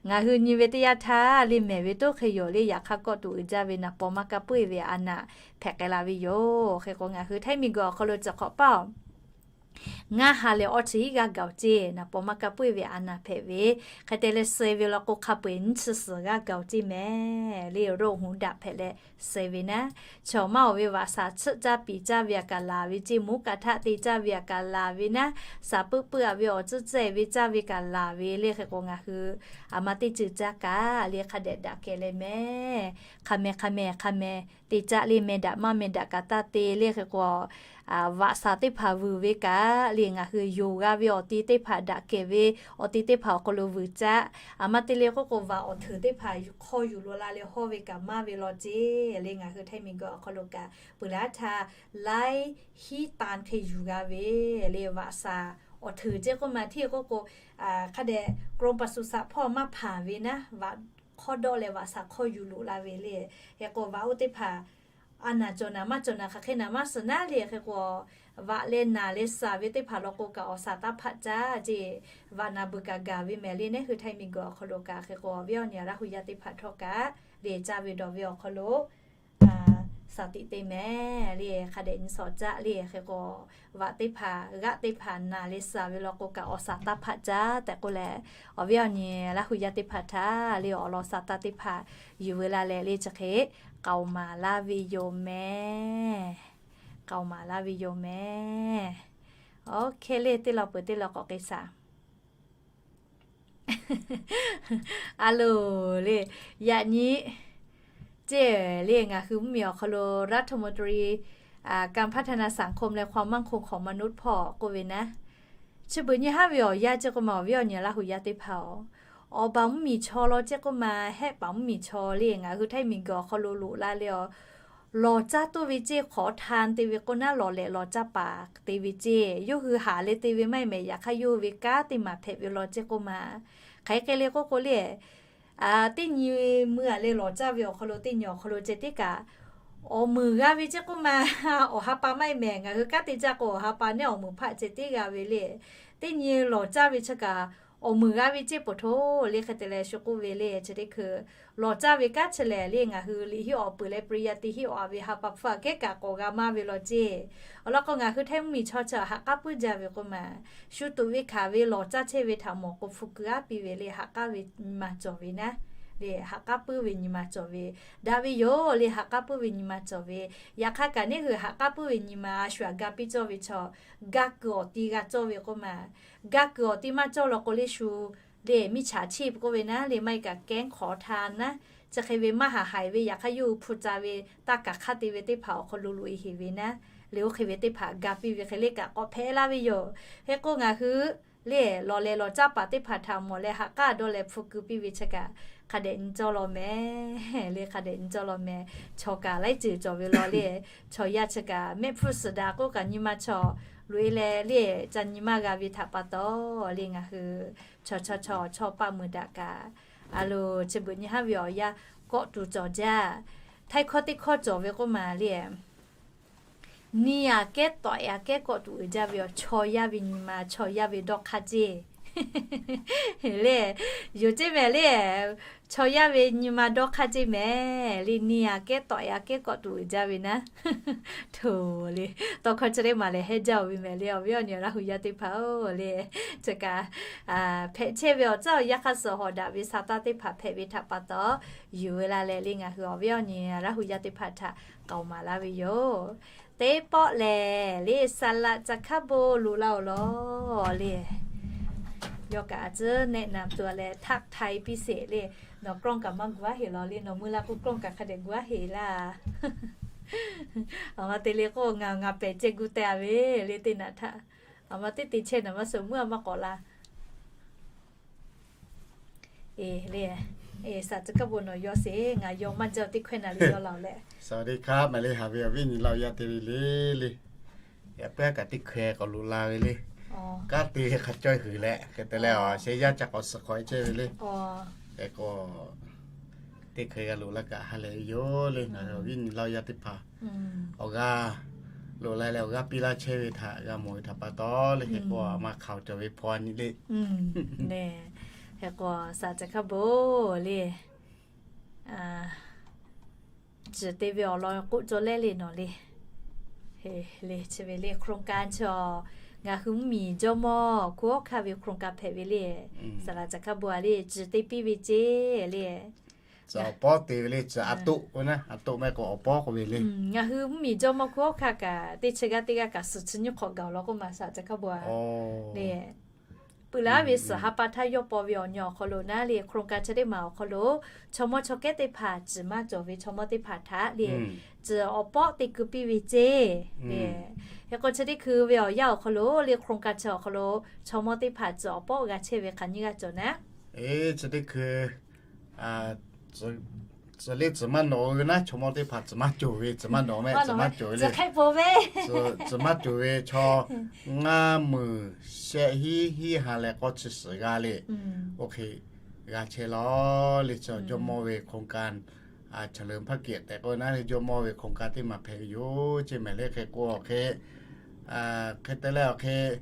ngaˬ hui nyi ve teˇ yanˇ htaˇ le mehˍ ve toˉ hk'e yoˬ le. Yaꞈ hk'aˇ kawˆ tuˬ uiˍ jaˇ ve naˍ paw maˇ kaˇ puiˉ ve a naˍ hpehꞈ k'ai la ve yoˬ. Hk'e k'o ngaˬ hui htaiˇ miˬ guiˬ awˬ hk'aw lo chi hk'awꞈ paˇ ngaˇ ha leh awˇ chi iˉ g'aˇ gaˬ-oˬ ceˇ. Naˍ paw maˇ kaˇ puiˉ ve a naˍ hpehꞈ ve, hk'e te leh suh ve law k'o hk'a peu-eˬ nyiˇ chi suhˍ g'aˇ gaˬ-oˬ ceˇ mehˍ le. Roˆ huˍ daꞈ hpehꞈ leh suh ve naˉ, chaw maˇ awˬ ve vaꞈ shaˍ tsuhˆ caˇ piˍ caˇ ve a kaꞈ laˬ ve ceˇ, mvuhˇ kaꞈ htaˆ te caˇ ve a kaꞈ laˬ ve naˉ, shaˍ puiˉ puiˉ a ve awˬ tcuhˉ tcuhˉ ve caˇ ve kaꞈ laˬ ve le. Hk'e k'o ngaˬ hui a ma teˇ ceuˬ caˇ kaꞈ le hk'a dehꞈ daꞈ kehˬ leh mehˍ. Hk'a mehˍ hk'a mehˍ hk'a mehˍ te caˇ le meh daꞈ maˇ meh daꞈ kaꞈ taˇ te le. Hk'e k'o vaꞈ shaˍ teˇ hpaˍ vuiˬ ve kaꞈ le ngaˬ hui yonˍ g'a ve awˬ ti teˇ hpaˍ daꞈ kehˬ ve awˬ ti teˇ hpaˍ awˬ hk'aw lo vuiˬ caˇ. A ma te le k'oˆ k'o vaꞈ awˬ hteuˍ teˇ hpaˍ hk'aw yuˬ lo la leh hawˇ ve kaꞈ maˇ ve law ceˇ le. Ngaˬ hui htaiˇ miˬ guiˬ awˬ hk'aw lo kaꞈ peuˬ laˇ htaˇ laiˉ hiˉ tan hk'e yuˬ g'a ve le. Vaꞈ shaˍ awˬ hteuˍ ceˇ k'oˆ ma hteˇ k'oˆ k'o hk'a dehꞈ กรมปศุสัตว์ hpawˇ maˇ hpanˍ ve naˉ, vaꞈ hk'awˇ dawˆ leh vaꞈ shaˍ hk'aw yuˬ loꞈ la ve le. Hk'e k'o vaꞈ oˇ teˇ hpaˍ a naˍ cawˬ naˍ maˇ cawˬ naˍ hk'aˬ hk'e naˍ maˇ suhˍ naˉ le. Hk'e k'o vaꞈ leh naˍ leh shaˍ ve teˇ hpaˍ law k'o kaꞈ awˬ shaˍ taˇ hpaˆ caˇ ceˇ. Vaꞈ naˍ beuꞈ kaꞈ gaˬ ve mehˍ le. Neˉ hui htaiˇ miˬ guiˬ awˬ hk'aw lo kaꞈ hk'e k'o awˬ viˉ awˬ nyi Laˇ hu yaˇ teˇ hpaˍ htawˇ kaꞈ le caˇ ve dawˬ ve awˬ hk'aw lo shaˍ tiꞈ te mehˍ le. Hk'a dehꞈ nyi shawˍ caˆ le. Hk'e k'o vaꞈ teˇ hpaˍ g'aˆ teˇ hpaˍ naˍ leh shaˍ ve law k'o kaꞈ awˬ shaˍ taˇ hpaˆ caˇ tehꞈ k'oˆ leh, awˬ viˉ awˬ nyi Laˇ hu yaˇ teˇ hpaˍ htaꞈ le awˬ lawn shaˍ taˇ teˇ hpaˍ yuˬ veu la leh le chi hk'e k'aoˍ maˍ laˇ ve yoˬ mehˍ. K'aoˍ maˍ laˇ ve yoˬ mehˍ. Oˇ hk'e le teˇ law peuˬ teˇ law k'awꞈ k'ai shaˍ. A loˍ le, yaꞈ nyi ceˇ le ngaˬ hui mvuhˇ miˬ awˬ hk'aw lo รัฐมนตรี การพัฒนาสังคมและความมั่นคงของมนุษย์ hpawˇ k'oˆ ve naˉ, Chi beuꞈ nyi haˉ ve awˬ yanˇ ceˇ k'oˆ ma, awˬ viˉ awˬ nyi Laˇ hu yaˇ teˇ hpaˍ-oˬ, awˬ baˬ mvuhˇmiˬ chaw law ceˇ k'oˆ ma, hehˆ paˍ mvuhˇmiˬ chaw le ngaˬ hui Htaiˇ miˬguiˬ awˬ hk'aw lo loꞈ la leh, awˬ lawˬ caˇ toˇ ve ceˇ, hk'awꞈ htan te ve k'oˆ naˉ, lawˬ lehꞈ lawˬ caˇ paˍ te ve ceˇ, yawˇ hui haꞈ leh te ve maˇ heˆ mehˍ. Yaꞈ hk'aˇ yawˇ hui ve kanˉ teˇ maˬ hpehꞈ ve law ceˇ k'oˆ ma. Hk'aˬ hk'e le k'oˆ k'o le, teˇ nyi mui-a leh lawˬ caˇ ve awˬ hk'aw lo teˇ nyi awˬ hk'aw lo ceh tiˉ kaꞈ, awˬ meunˍ g'a ve ceˇ k'oˆ ma. Awˬ ha pa maˇ heˆ mehˍ. Ngaˬ hui kanˉ te jaˇ k'o, awˬ ha pa neˉ awˬ meunˍ hpaˆ ceh tiˉ g'a ve le. Teˇ nyi lawˬ caˇ ve chi kaꞈ, awˬ meunˍ g'a ve ceˇ peuˬ hto le. Hk'e te leh shu k'oˆ ve le, chi teˇ hkui lawˬ caˇ ve kanˉ chi lehˬ le, ngaˬ hui liꞈ hiˆ awˬ peuˬ leh ปริญญาตรี hiˆ awˬ ve ha pa hpfuhˇ aꞈ kehˉ kaꞈ k'awꞈ g'a maˇ ve law ceˇ. Awˬ lawn k'o, ngaˬ hui Htaiˇ mvuhˇmiˬ chaw chi haꞈ k'aˉ puiˉ jaˇ ve k'oˆ ma. Shu tuꞈ ve hkanˍ ve lawˬ caˇ chehˇ ve htaꞈ mawˬ k'o, hpu ku aˉ piˇ ve le, haꞈ k'aˉ ve nyi ma cawˬ ve naˉ le, haꞈ k'aˉ puiˉ ve nyi ma cawˬ ve, daꞈ ve yoˬ le, haꞈ k'aˉ puiˉ ve nyi ma cawˬ ve. Yaꞈ hk'aˇ kaꞈ, neˇ hui haꞈ k'aˉ puiˉ ve nyi ma a shu aꞈ ga piˇ cawˇ ve chaw, ga kuiˬ awˬ ti g'a cawˇ ve k'oˆ ma. Ga kuiˬ awˬ ti maˇ cawˇ law k'o le, shu le มิจฉาชีพ k'oˆ ve naˉ le, maˇ heˆ kaꞈ แก๊งขอทาน naˉ, chi hk'e ve maˇ haꞈ haiˬ ve, yaꞈ hk'aˇ yawˇ hui hpu ca ve, taˇ kaˬ hk'aˇ te ve teˇ hpaˍ awˬ hk'aw lo loꞈ e heˍ ve naˉ le, oˇ hk'e ve teˇ hpaˍ ga piˇ ve hk'e le kaꞈ k'awꞈ hpehꞈ laˇ ve yoˬ. Hk'e k'o, ngaˬ hui le lawˬ lehꞈ lawˬ caˇ paˍ teˇ hpaˍ htaꞈ mawˬ leh haꞈ k'aˉ dawˇ leh hpu ku piˇ ve chi kaꞈ, hk'a dehꞈ nyi cawˇ law mehˍ le, hk'a dehꞈ nyi cawˇ law mehˍ. Chaw kaꞈ laiˉ ceuˬ cawˬ ve law le, chaw yaˇ chi kaꞈ mehˆ hpfuhˇ suhˍ daꞈ k'oˆ kaꞈ nyi ma chaw loꞈ e leh le, ca nyi maˇ g'a ve htaꞈ pa taw le, ngaˬ hui chaw chaw chaw chaw paˆ meuˍ daꞈ kaꞈ, a lo, chi beuꞈ nyi haˉ ve awˬ yanˇ kawˆ tuˬ cawˬ jaˇ. Htaiˇ hkawˇ teˇ hkawˇ cawˬ ve k'oˆ ma le, neˇ aꞈ kehˉ tawꞈ aꞈ kehˉ kawˆ tuˬ uiˍ jaˇ ve awˬ, chaw yaˇ ve nyi ma, chaw yaˇ ve dawˇ hk'aˇ ceˇ le, yoˬ ceˇ mehˍ le. Chaw yaˇ ve nyi ma dawˇ hk'aˇ ceˇ mehˍ le, neˇ aꞈ kehˉ tawꞈ aꞈ kehˉ kawˆ tuˬ uiˍ jaˇ ve naˉ. Hto le, tawˇ hkawˇ chi teˇ maˬ lehˬ hehnˇ jaˇ-oˬ ve mehˍ le, awˬ viˉ awˬ nyi Laˇ hu yaˇ teˇ hpaˍ-oˬ le. Chi kaꞈ, hpehꞈ chehˇ ve awˬ tcuhˉ awˬ yanˇ hk'aˇ suh hawˍ daꞈ ve sa taˇ teˇ hpaˍ hpehꞈ ve htaꞈ pa taw, yuˬ ve la leh le, ngaˬ hui awˬ viˉ awˬ nyi Laˇ hu yaˇ teˇ hpaˍ htaꞈ k'aoˍ maˍ laˇ ve yoˬ. Teˇ pawˆ lehˬ le, saˍ laꞈ caˬ hkaˉ bon loꞈ la-oˬ law le. Yawˇ kaꞈ a tcuhˉ แนะนำตัว leh htaˆ htaiˍ piˇ sheˍ le. Nawˬ กล้อง kaꞈ maˇ gu aˉ heˍ law le, nawˬ mui la k'o กล้อง kaꞈ hk'a dehꞈ gu aˉ heˍ laˇ. Awˬ ma te le k'o, ngaˬ ngaˬ pehˍ ceh gu teh-a ve le teˇ naꞈ htaˇ. Awˬ ma teˇ te chehˇ naˍ maˇ suh meuˇ a maˇ k'awꞈ la. E le, e saˍ caˬ hkaˉ bon nawˬ yaw sheˍ, ngaˬ yaw maˇ jaˇ teˇ hkawehˇ naˍ le yaw la-oˬ leh. สวัสดีครับ maˍ le, haˍ ve awˬ viˉ nyi Laˇ hu yaˇ te ve le le. Yaꞈ puiˉ kaꞈ teˇ hkawehˇ k'awꞈ loꞈ la ve le. Kanˉ te ve hk'a cawˇ huiˍ leh hk'e te leh, awˬ sheh yaˇ ca k'awꞈ suh hk'awꞈ e chehˇ ve le. Hk'e k'o, teˇ hkawehˇ g'a loꞈ la kaꞈ ha lehˬ ve yoˬ le. Ngaˬ hui awˬ viˉ nyi Laˇ hu yaˇ teˇ hpaˍ awˬ g'aˇ loꞈ la leh awˬ g'aˇ piˇ laˇ chehˇ ve htaꞈ g'a mawˬ ve htaꞈ pa taw le, hk'e k'o a ma hk'aoˍ cawˬ ve hpaw a nyi le. Hk'e k'o saˍ caˬ hkaˉ bon le, ciˬ te ve awˬ lawn k'oˆ cawˇ lehˉ le nawˬ le. Chi ve le โครงการ chaw, ngaˬ hui mvuhˇmiˬ jawˇmawˇ hkunˉ hawˉ hkanˇ ve โครงการ hpehꞈ ve le. Saˍ laꞈ caˬ hkaˉ bon a le, ciˬ te piˇ ve ceˇ le. Ciˬ awˬ pawˉ te ve le, ciˬ a toˆ k'o naˉ, a toˆ maˇ heˆ k'o awˬ pawˉ k'oˆ ve le. Ngaˬ hui mvuhˇmiˬ jawˇmawˇ hkunˉ hawˉ hkanˇ kaꞈ teˇ chi g'aˇ teˇ g'aˇ kaꞈ suhˍ chi nyiˇ hk'awꞈ gaˬ-oˬ law k'oˆ ma saˍ caˬ hkaˉ bon a le. Peuˬ laˇ ve suhˍ ha pa htaˇ yawˇ paw ve awˬ nyi awˬ hk'aw lo naˉ le, โครงการ chi teˇ maˬ awˬ hk'aw lo chaw mawˇ chaw kehˉ teˇ hpaˍ ciˬ maˇ cawˬ ve chaw mawˇ teˇ hpaˍ htaꞈ le, ciˬ awˬ pawˆ te keu piˇ ve ceˇ le. Hk'e k'o chi teˇ hkui ve awˬ yanˇ awˬ hk'aw lo le โครงการ chi awˬ hk'aw lo chaw mawˇ teˇ hpaˍ ciˬ awˬ pawˆ g'a chehˇ ve hk'aˬ nyiˇ g'aˇ cawˬ naˉ. Chi teˇ hkui ciˬ le ciˬ maˇ nawꞈ ve naˉ, chaw mawˇ teˇ hpaˍ ciˬ maˇ cawˬ ve, ciˬ maˇ nawꞈ mehˆ, ciˬ maˇ cawˬ ve le. Ciˬ maˇ cawˬ ve chaw ngaˇ meunˍ shehˆ hiˉ hiˉ ha leh k'awˇ chi suhˍ g'a le. Oˇ hk'e g'a chehˇ law le. Chaw jawˇmawˇ ve โครงการ chaw leuˬ hpaˇ kehꞈ tehꞈ k'oˆ naˉ le, jawˇmawˇ ve โครงการ teˇ maˬ hpehꞈ ve yoˬ ceˇ mehˍ le. Hk'e k'o awˬ hk'e, hk'e te leh awˬ hk'e,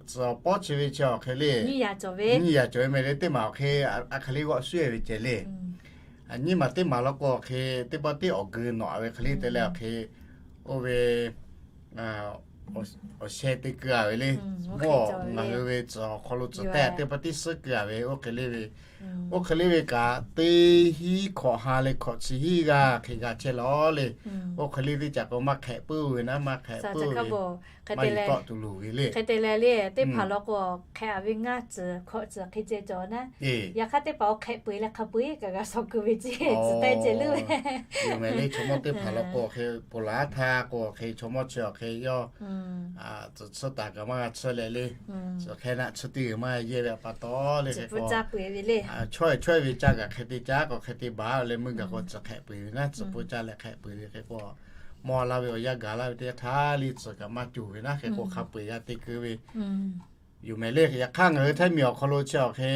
ciˬ awˬ pawˆ chi ve chi awˬ hk'e le, nyiˇ yaꞈ cawˬ ve mehˍ le, teˇ maˬ awˬ hk'e a hk'e le g'awˆ shuˉ e ve ceh le. Nyiˇ maˬ teˇ maˬ law k'o awˬ hk'e teˇ pawˆ teˇ awˬ geu nawꞈ ve hk'e le te leh awˬ hk'e, oˇ ve awˬ sheh te keu a ve le. Mawˇ ngaˬ hui ve ciˬ awˬ hk'aw lo ciˬ tehˆ teˇ pawˆ teˇ suhˉ keu a ve oˇ hk'e le ve, oˇ hk'e le ve kaꞈ teˇ hiˉ hkawꞈ ha leh hkawꞈ chi hiˉ g'aˇ hk'e g'a chehˇ law le. Oˇ hk'e le teˇ caꞈ k'o maˇ hk'ehꞈ puiˉ ve naˉ, maˇ hk'ehꞈ puiˉ ve, maˇ yiˬ tawˆ tuˬ luˬ ve le. Hk'e te leh le, teˇ hpaˍ law k'o hk'ehꞈ a ve ngaˇ ciˬ hkawꞈ ciˬ hk'e ceh cawˬ naˉ. Yaꞈ hk'aˇ teˇ hpaˍ awˬ hk'ehꞈ peu eˬ leh hk'a peu eˬ kaꞈ g'a shaw keu ve ceˇ, ciˬ teh ceh leuˉ ve. Yoˬ mehˍ le, chaw mawˇ teˇ hpaˍ law k'o awˬ hk'e ponˬ laˬ htaˇ k'o awˬ hk'e chaw mawˇ chi awˬ hk'e yawˇ Tcuhˍ tsuhˇ taˍ kaꞈ maˇ g'a tsuhˇ leh le. Tcuhˍ hk'e naˆ tsuhˇ teˇ g'uiˬ maˇ yehˇ ve pa taw le hk'e k'o, chawehˇ chawehˇ ve caˇ kaꞈ hk'e te caˇ k'o hk'e te baˬ le meuˇ gaˬ k'o tcuhˍ hk'ehꞈ peuˬ ve naˉ, tcuhˍ pfuhˇ caˇ leh hk'ehꞈ peuˬ ve hk'e k'o, mawˇ laˇ ve awˬ yanˇ gaˬ laˇ ve teˇ htaˇ le tcuhˍ kaꞈ maˇ cawˬ ve naˉ hk'e k'o hk'a peu-eˬ g'a te keu ve yoˬ mehˍ le. Yaꞈ hk'aˇ ngaˬ hui Htaiˇ miˬ awˬ hk'aw lo chi awˬ hk'e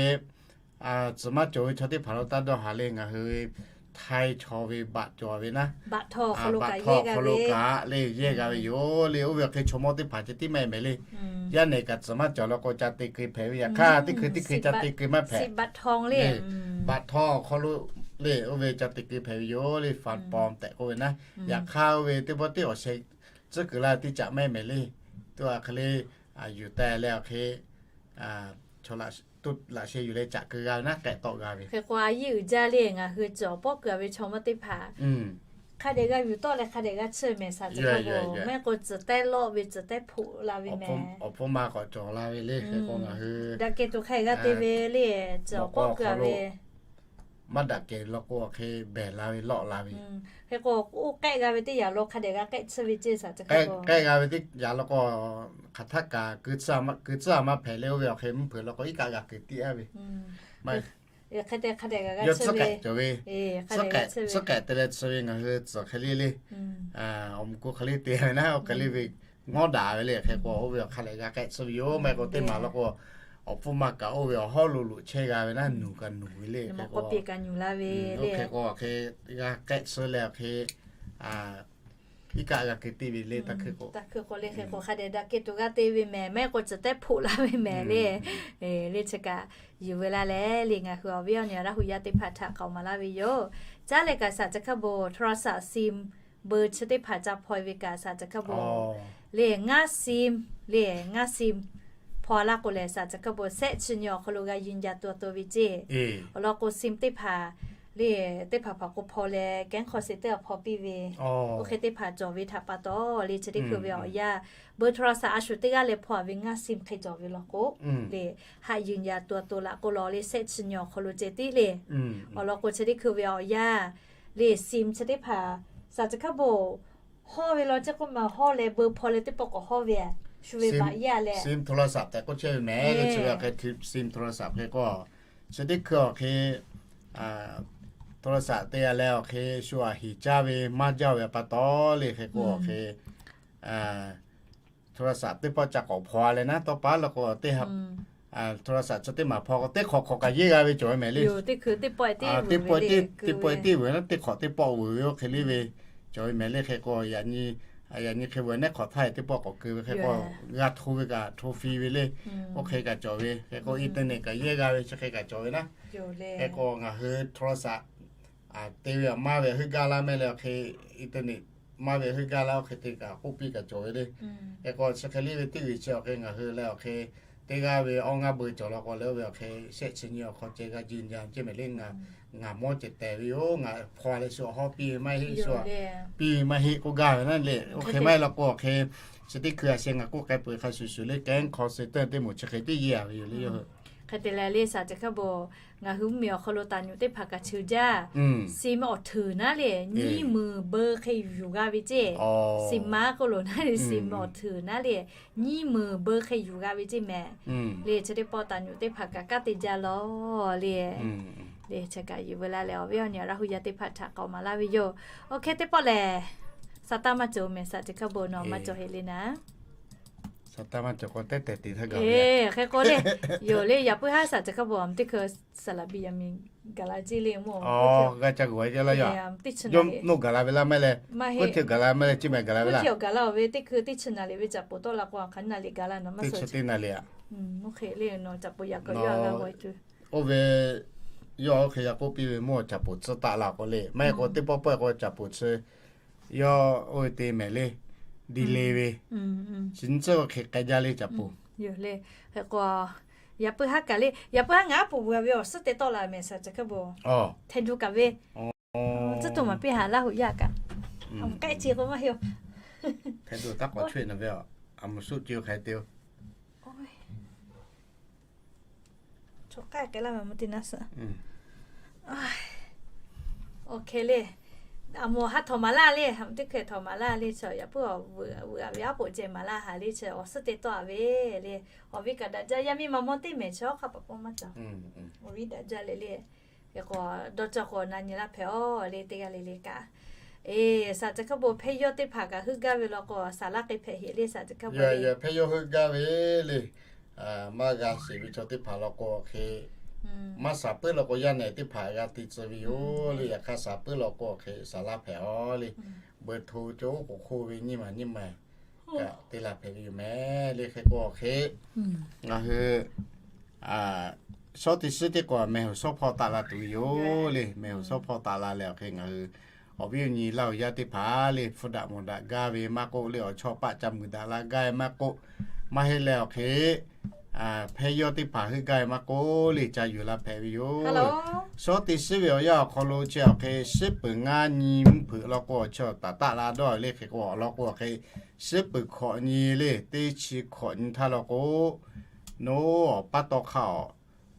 tcuhˍ maˇ cawˬ ve chaw teˇ hpaˍ lo taˇ dawˇ haˍ le. Ngaˬ hui Htaiˇ chaw ve baꞈ cawˬ ve naˉ, baꞈ htaw awˬ hk'aw lo kaꞈ le yehˇ g'a ve yoˬ le. Oˇ ve awˬ hk'e chaw mawˇ teˇ hpaˍ ceh tiˉ maˇ heˆ mehˍ le. Yaˇ nehˬ kaꞈ tcuhˍ maˇ cawˬ law k'o ca te keu hpehꞈ ve. Yaꞈ hk'aˇ teˇ hkui teˇ hkui ca te keu maˇ hpehꞈ. Baꞈ htaw awˬ hk'aw lo le oˇ ve ca te keu hpehꞈ ve yoˬ le. Fa paw tehꞈ k'oˆ ve naˉ, yaꞈ hk'aˇ oˇ ve teˇ pawˆ teˇ awˬ sheh tcuhˉ kuiˬ la teˇ caꞈ maˇ heˆ mehˍ le. Tuˇ a hk'e le yuˬ teh leh awˬ hk'e chaw tuˇ laꞈ sheh yuˬ leh caꞈ keu g'a ve naˉ k'ehˆ tawˆ g'a ve. Hk'e k'o a yeˇ uiˍ jaˇ le ngaˬ hui cawˬ pawˆ keu a ve chaw mawˇ teˇ hpaˍ hk'a dehꞈ g'a yuˬ tawˆ leh hk'a dehꞈ g'a tsuhˇ mehˍ saˍ tcuh hk'a bo. Maˇ heˆ k'o tcuhˍ teh lawˆ ve tcuhˍ teh hpoꞈ la ve mehˍ. Awˬ hpfuhˇ ma k'awꞈ cawˬ la ve le hk'e k'o ngaˬ hui daꞈ kehˬ tuˬ hk'a g'a te ve le cawˬ pawˆ keu a ve. Maˇ daꞈ kehˬ law k'o awˬ hk'e behˬ la ve lawˆ la ve. Hk'e k'o oˇ k'ehˆ g'a ve teˇ yanˇ lo hk'a dehꞈ g'a k'ehˆ tsuhˇ ve ceˇ saˍ tcuh hk'a bo. K'ehˆ g'a ve teˇ yanˇ lo k'o hk'aˬ htaˆ kaꞈ keu tcuhˇ a maˇ hpehꞈ leh oˇ ve awˬ hk'e mvuhˇ hpeuꞈ law k'o iˉ kaˆ g'a keu tiˉ a ve. Hk'e te hk'a dehꞈ g'a tsuhˇ ve. Tcuhˉ k'ehꞈ te leh tsuhˇ ve ngaˬ hui tcuhˍ hk'e le le. Awˬ mvuhˇ k'o hk'e le te ve naˉ oˇ hk'e le ve ngawˉ daꞈ ve le hk'e k'o oˇ ve awˬ hk'a lehꞈ g'a k'ehˆ tsuhˇ ve yoˬ. Maˇ heˆ k'o teˇ maˬ law k'o awˬ hpfuhˇ ma kaꞈ oˇ ve awˬ hawˉ lo loꞈ chehˇ g'a ve naˉ nuˬ kaꞈ nuˬ ve le hk'e k'o. Hk'e k'o hk'e g'a k'ehˆ tsuhˇ leh awˬ hk'e iˉ kaˆ g'a keu te ve le. Taˇ hkui k'o le hk'e k'o hk'a dehꞈ daꞈ kehˬ tuˬ g'a te ve mehˍ. Maˇ heˆ k'o tcuhˍ teh hpoꞈ la ve mehˍ le. Le chi kaꞈ yuˬ ve la leh le ngaˬ hui awˬ viˉ awˬ nyi Laˇ hu yaˇ teˇ hpaˍ htaꞈ k'aoˍ maˍ laˇ ve yoˬ. Caˉ leh kaꞈ saˍ tcuh hk'a bo htawˇ la saˍ sim beu chi teˇ hpaˍ ca hpaw e ve kaꞈ saˍ tcuh hk'a bo le ngaˇ sim le ngaˇ sim hpaw laˇ k'o lehˬ saˍ tcuh hk'a bo sehˆ chi nyi awˬ hk'aw lo g'a yuˬ jaˇ tuˬ tuˬ ve ceˇ. Awˬ lawn k'o sim teˇ hpaˍ le teˇ hpaˍ hpaˍ k'o hpaw leh kehˉ hk'aw se teˇ hpaˍ hpaw piˇ ve. Oˇ hk'e teˇ hpaˍ cawˬ ve htaꞈ pa taw le chi teˇ hkui ve awˬ yanˇ beu htawˇ la saˍ a shu teˇ g'aˇ leh hpaw ve ngaˇ sim hk'e cawˬ ve law k'o le haꞈ yuˬ jaˇ tuˬ tuˬ laꞈ k'o law le sehˆ chi nyi awˬ hk'aw lo ceh tiˉ le. Awˬ lawn k'o chi teˇ hkui ve awˬ yanˇ le sim chi teˇ hpaˍ saˍ tcuh hk'a bo hawˇ ve law ceˇ k'oˆ ma hawˇ leh beu hpaw leh teˇ pawˆ k'awꞈ hawˇ ve shu ve baꞈ yaˇ leh sim htawˇ la saˍ tehꞈ k'oˆ chehˇ ve mehˍ le. Chi ve awˬ hk'e sim htawˇ la saˍ hk'e k'o chi teˇ hkui awˬ hk'e htawˇ la saˍ te a leh awˬ hk'e shu aꞈ heˍ caˇ ve maˇ jaˇ ve pa taw le hk'e k'o awˬ hk'e htawˇ la saˍ teˇ pawˆ ca k'awꞈ hpaw leh naˉ tawˇ paˉ law k'o teˇ ha htawˇ la saˍ chi teˇ maˬ hpaw k'o teˇ hk'awꞈ hk'awꞈ kaꞈ yeˇ g'a ve cawˬ ve mehˍ le. Teˇ pawˆ teˇ pawˆ teˇ veuˬ naˉ teˇ hk'awꞈ teˇ pawˆ veuˬ ve oˇ hk'e le ve cawˬ ve mehˍ le hk'e k'o yaꞈ nyi hk'e veuˬ neˉ hk'awꞈ htaˇ teˇ pawˆ k'awꞈ keu ve hk'e k'o g'a hto ve kaꞈ hto fi ve le. Oˇ hk'e kaꞈ cawˬ ve hk'e k'o internet kaꞈ yeˇ g'a ve chi hk'e kaꞈ cawˬ ve naˉ. Hk'e k'o ngaˬ hui htawˇ la saˍ te ve awˬ maˇ ve heuˆ gaˇ laˇ mehˍ leh awˬ hk'e internet maˇ ve heuˆ gaˇ laˇ oˇ hk'e te kaꞈ k'oˆ piˇ kaꞈ cawˬ ve le. Hk'e k'o chi hk'e le ve teˇ g'uiˬ chi awˬ hk'e ngaˬ hui leh awˬ hk'e teˇ g'aˇ ve awˇ ngaˇ beu cawˬ law k'o leh oˇ ve awˬ hk'e shehˆ chi nyi awˬ hk'aw ceh g'a yuˬ jaˇ ceˇ mehˍ le. Ngaˬ mawˇ ceh tehˬ ve yoˬ. Ngaˬ hpaw leh shu awˬ hawˉ piˇ ve maˇ heˆ, shu piˇ ve maˇ heˆ k'oˆ gaˇ ve naˉ le. Oˇ hk'e maˇ heˆ law k'o awˬ hk'e chi teˇ hkui a sheh ngaˬ k'oˆ k'ai peuˬ hk'a shuˍ shuˍ le kehˉ hk'aw se teˇ teˇ moˍ chi hk'e tiˉ yeˇ a ve yoˬ le. Hk'e te leh le saˍ tcuh hk'a bo ngaˬ hui mvuhˇmiˬ awˬ hk'aw lo taˍ nyuꞈ teˇ hpaˍ kaꞈ cheu jaˇ. Sim awˬ hteuˍ naˉ le nyiˇ meunˍ beu hk'e yuˬ g'a ve ceˇ. Sim maˇ k'oˆ lo naˉ le sim awˬ hteuˍ naˉ le nyiˇ meunˍ beu hk'e yuˬ g'a ve ceˇ mehˍ. Le chi teˇ pawˆ taˍ nyuꞈ teˇ hpaˍ kaꞈ kanˉ te jaˇ law le. Le chi kaꞈ yuˬ ve la leh awˬ viˉ awˬ nyi Laˇ hu yaˇ teˇ hpaˍ htaꞈ k'aoˍ maˍ laˇ ve yoˬ. Oˇ hk'e teˇ pawˆ lehˬ saˍ taˇ maˇ cawˬ mehˍ saˍ tcuh hk'a bo nawˬ maˇ cawˬ heˆ le naˉ. Saˍ taˇ maˇ cawˬ k'o teˇ tehˬ te htaˇ gaˬ ve. Hk'e k'o le, yoˬ le yaꞈ puiˉ haˉ saˍ tcuh hk'a bo a teˇ hkui saˍ laˍ biˇ yaꞈ miˬ gaˬ la ceˇ le mawˇ. G'a ca g'a la yaꞈ yawˇ noˇ gaˬ la ve laˇ maˇ leh, maˇ heˆ, gaˬ la maˇ leh ceˇ mehˍ gaˬ la ve laˇ. Gaˬ la ve teˇ hkui teˇ chi naˍ liꞈ ve caꞈ poˍ tawˆ la k'o a hk'aˬ naˍ liꞈ gaˬ la naˬ maˇ suh teˇ naˍ liꞈ a. Oˇ hk'e le nawˬ caꞈ poˍ yaꞈ k'o yawˇ a g'a g'aw e tuˬ. Oˇ ve yawˇ oˇ hk'e g'a k'oˆ piˇ ve mawˇ caꞈ poˍ tcuhˇ taˆ la k'o le maˇ heˆ k'o teˇ pawˆ pawˆ k'o caꞈ poˍ chi yawˇ oˇ ve te mehˍ le. Di le ve chi nyi tcuhˇ hk'e k'ai jaˇ le caꞈ poˍ. Yoˬ le. Hk'e k'o yaꞈ puiˉ haˉ kaꞈ le, yaꞈ puiˉ haˉ ngaˬ a poˍ veuꞈ ve awˬ suhˉ te tawˆ la mehˍ saˍ tcuh hk'a bo. Htaiˇ duˇ kaꞈ ve tcuhˇ tuˬ maˍ piˇ haꞈ Laˇ hu yaˇ kaꞈ. K'ehˆ ce k'o maˇ heˆ. Htaiˇ duˇ taˇ k'awꞈ chaweh naˍ ve a, a moˍ suˆ ce hk'e te-o. Chaw k'ai k'ai laˇ ve mvuhˇ teˇ naˉ suhˍ. Oˇ hk'e le. A moˍ ha htawꞈ maˍ laˇ le, teˇ hkeh htawꞈ maˍ laˇ le, chi yaꞈ puiˉ awˬ vuiˬ aꞈ ve aˉ poꞈ ceh maˍ laˇ ha le, chi awˬ suhˉ te tawˆ a ve le, awˬ viˉ kaꞈ daꞈ jaˇ, yaˇ miˇ ma mawˇ teˇ mehˍ chi hk'a paˍ pawˇ maˇ ca. Awˬ viˉ daꞈ jaˇ le le. Hk'e k'o, dawˇ cawˇ k'o na nyi laˇ hpehꞈ aˬ le, teˇ g'aˇ le le kaꞈ. Eˬ, saˍ ceuˬ hk'a bo hpehˇ yawˇ teˇ hpaˍ kaꞈ heuˆ gaˇ ve law k'o, saˍ laˇ k'ai hpehꞈ heꞈ le, saˍ ceuˬ hk'a bo le. Hpehˇ yawˇ heuˆ gaˇ ve le. Maˇ g'a shiˍ ve chaw teˇ hpaˍ law k'o hk'e, maˇ saˍ puiˉ law k'o yaˇ nehˬ teˇ hpaˍ g'a te tcuh ve yoˬ le. Yaꞈ hk'aˇ saˍ puiˉ law k'o hk'e saˍ laˇ hpehꞈ aˬ le. Beuꞈ hto cawˬ oˉ k'oˍ hk'oˆ ve nyiˇ maˬ nyiˇ maˬ kaꞈ te la hpehꞈ ve yoˬ mehˍ le. Hk'e k'o hk'e, ngaˬ hui shawˉ teˇ suhˉ teˇ k'o mehˬ hoꞈ shawˉ hpawˇ taˆ la tuˬ ve yoˬ le. Mehˬ hoꞈ shawˉ hpawˇ taˆ la leh awˬ hk'e ngaˬ hui awˬ viˉ awˬ nyi laˇ awˬ yaˇ teˇ hpaˍ le, hpfuhˇ daꞈ mawˬ daꞈ gaˇ ve maˇ k'oˆ le, awˬ chawˇ paˆ ca muiˬ daꞈ la gaˇ ve maˇ k'oˆ, maˇ heˆ leh awˬ hk'e hpehˇ yawˇ teˇ hpaˍ heuˆ gaˇ ve maˇ k'oˆ le, ca yuˬ la hpehꞈ ve yoˬ. Shawˉ teˇ suhˉ ve awˬ yanˇ awˬ hk'aw lo chi awˬ hk'e suhˉ peuˬ ngaˇ nyi mvuhˇ hpeuꞈ law k'o, awˬ chi awˬ taˍ taˆ la dawˇ le. Hk'e k'o awˬ lawn k'o hk'e, suhˉ peuˬ hkawꞈ nyi le, teˇ chi hkawꞈ nyi htaˇ law k'o, nawˬ paˉ tawˇ hk'aˇ awˬ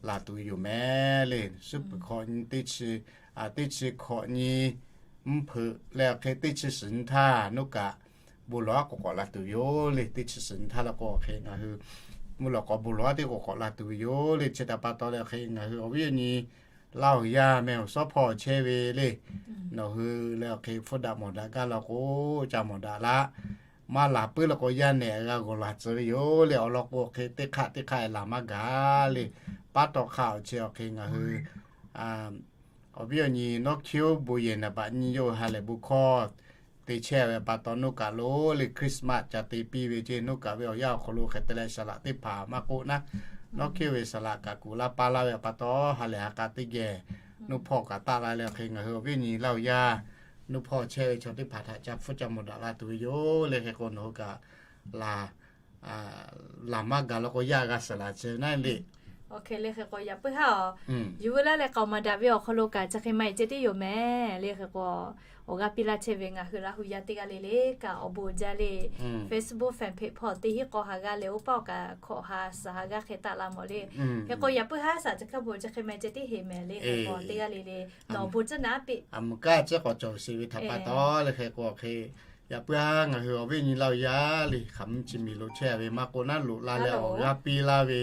laˬ tuˬ ve yoˬ mehˍ le. Suhˉ peuˬ hkawꞈ nyi teˇ chi, teˇ chi hkawꞈ nyi mvuhˇ hpeuꞈ leh awˬ hk'e teˇ chi suhˍ nyi htaˇ nawˬ kaꞈ bon lawˬ aˉ k'oˍ k'awꞈ la tuˬ ve yoˬ le. Teˇ chi suhˍ nyi htaˇ law k'o awˬ hk'e ngaˬ hui mvuhˇ lawˬ k'awꞈ bon lawˬ aˉ teˇ k'oˍ k'awꞈ la tuˬ ve yoˬ le. Chi htaꞈ pa taw leh awˬ hk'e ngaˬ hui awˬ viˉ awˬ nyi laˇ awˬ yaˇ mehˬ hoꞈ shawˉ hpawˇ chehˇ ve le, nawˬ hui leh awˬ hk'e hpfuhˇ daꞈ mawˬ daꞈ gaˇ law k'o, ca mawˬ daꞈ laˇ. Maˇ laˬ puiˉ law k'o yaˇ nehˬ g'a g'awˬ laˬ tcuh ve yoˬ le. Awˬ lawn k'o hk'e teˇ hk'aˆ teˇ hk'aˆ laˬ maˇ gaˬ le. Paˉ tawˇ hk'aˇ awˬ chi awˬ hk'e ngaˬ hui awˬ viˉ awˬ nyi nawˉ hkiˇ oˉ bon yehˬ naˍ baꞈ nyi yawˇ hui ha lehˬ bon hkawˇ te chehˇ ve pa taw nawˬ kaꞈ lo le Christmas ca te piˇ ve ceˇ. Nawˬ kaꞈ ve awˬ yanˇ awˬ hk'aw lo hk'e te leh saˍ laꞈ teˇ hpaˍ maˇ k'oˆ naˉ, nawˉ hkiˇ ve saˍ laꞈ kaꞈ kuˬ laˇ paˇ laˇ ve pa taw ha lehˬ ha k'a teˇ geh nawˬ hpawˇ kaꞈ taˆ la leh awˬ hk'e ngaˬ hui awˬ viˉ awˬ nyi laˇ awˬ yaˇ nawˬ hpawˇ chehˇ ve chaw teˇ hpaˍ htaꞈ ca hpfuhˇ ca mawˬ daꞈ la tuˬ ve yoˬ le. Hk'e k'o nawˬ hui kaꞈ laˬ maˇ gaˬ law k'o yaˇ g'a suhˍ laˬ chi naˉ le. Awˬ hk'e le hk'e k'o yaꞈ puiˉ haˉ awˬ yuˬ veu laˇ leh k'aoˍ maˍ daꞈ ve awˬ hk'aw lo kaꞈ chi hk'e maˇ heˆ ceh tiˉ yoˬ mehˍ le. Hk'e k'o awˬ g'aˇ piˇ laˇ chehˇ ve ngaˬ hui Laˇ hu yaˇ teˇ g'aˇ le le kaꞈ awˬ bon jaˇ le. Facebook fan page hpawˇ teˇ hinˉ k'aw ha g'aˇ leh oˇ paˆ awˬ kaꞈ hkawꞈ ha suhˍ ha g'aˇ hk'e taˆ la mawˬ le. Hk'e k'o yaꞈ puiˉ haˉ saˍ chi hk'a bo chi hk'e maˇ heˆ ceh tiˉ heˍ mehˍ le. Hk'e k'o teˇ g'aˇ le le nawˬ awˬ bon tcuhˉ naˉ piˇ. A muˬ kaˇ chi k'awꞈ cawˬ sheˍ ve htaꞈ pa taw le. Hk'e k'o hk'e yaꞈ puiˉ haˉ ngaˬ hui awˬ viˉ awˬ nyi laˇ awˬ yaˇ le hk'aˬ mvuhˇ chi miˬ lo chehˇ ve maˇ k'oˆ naˉ loꞈ la leh awˬ g'aˇ piˇ laˇ ve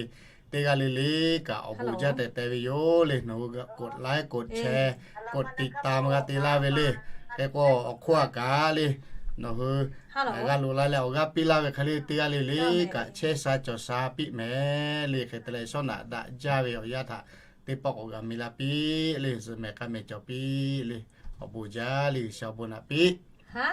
teˇ g'aˇ le le kaꞈ awˬ bon jaˇ teh teh ve yoˬ le. Nawˬ hui กดไลค์ กดแชร์ กดติดตาม g'a te laˇ ve le. Hk'e k'o awˬ hk'oˆ a kaꞈ le nawˬ hui g'a loꞈ la leh awˬ g'aˇ piˇ laˇ ve hk'e le teˇ g'aˇ le le kaꞈ chehˇ sha cawˬ sha piˇ mehˍ le. Hk'e te leh shawˉ naꞈ daꞈ jaˇ ve awˬ yanˇ htaꞈ teˇ pawˆ k'awꞈ g'a mi laˇ piˇ le. Zuhꞈ mehˍ k'aˇ mehˍ cawˬ piˇ le. Awˬ bon jaˇ le, G'uiˬsha awˬ bon naꞈ piˇ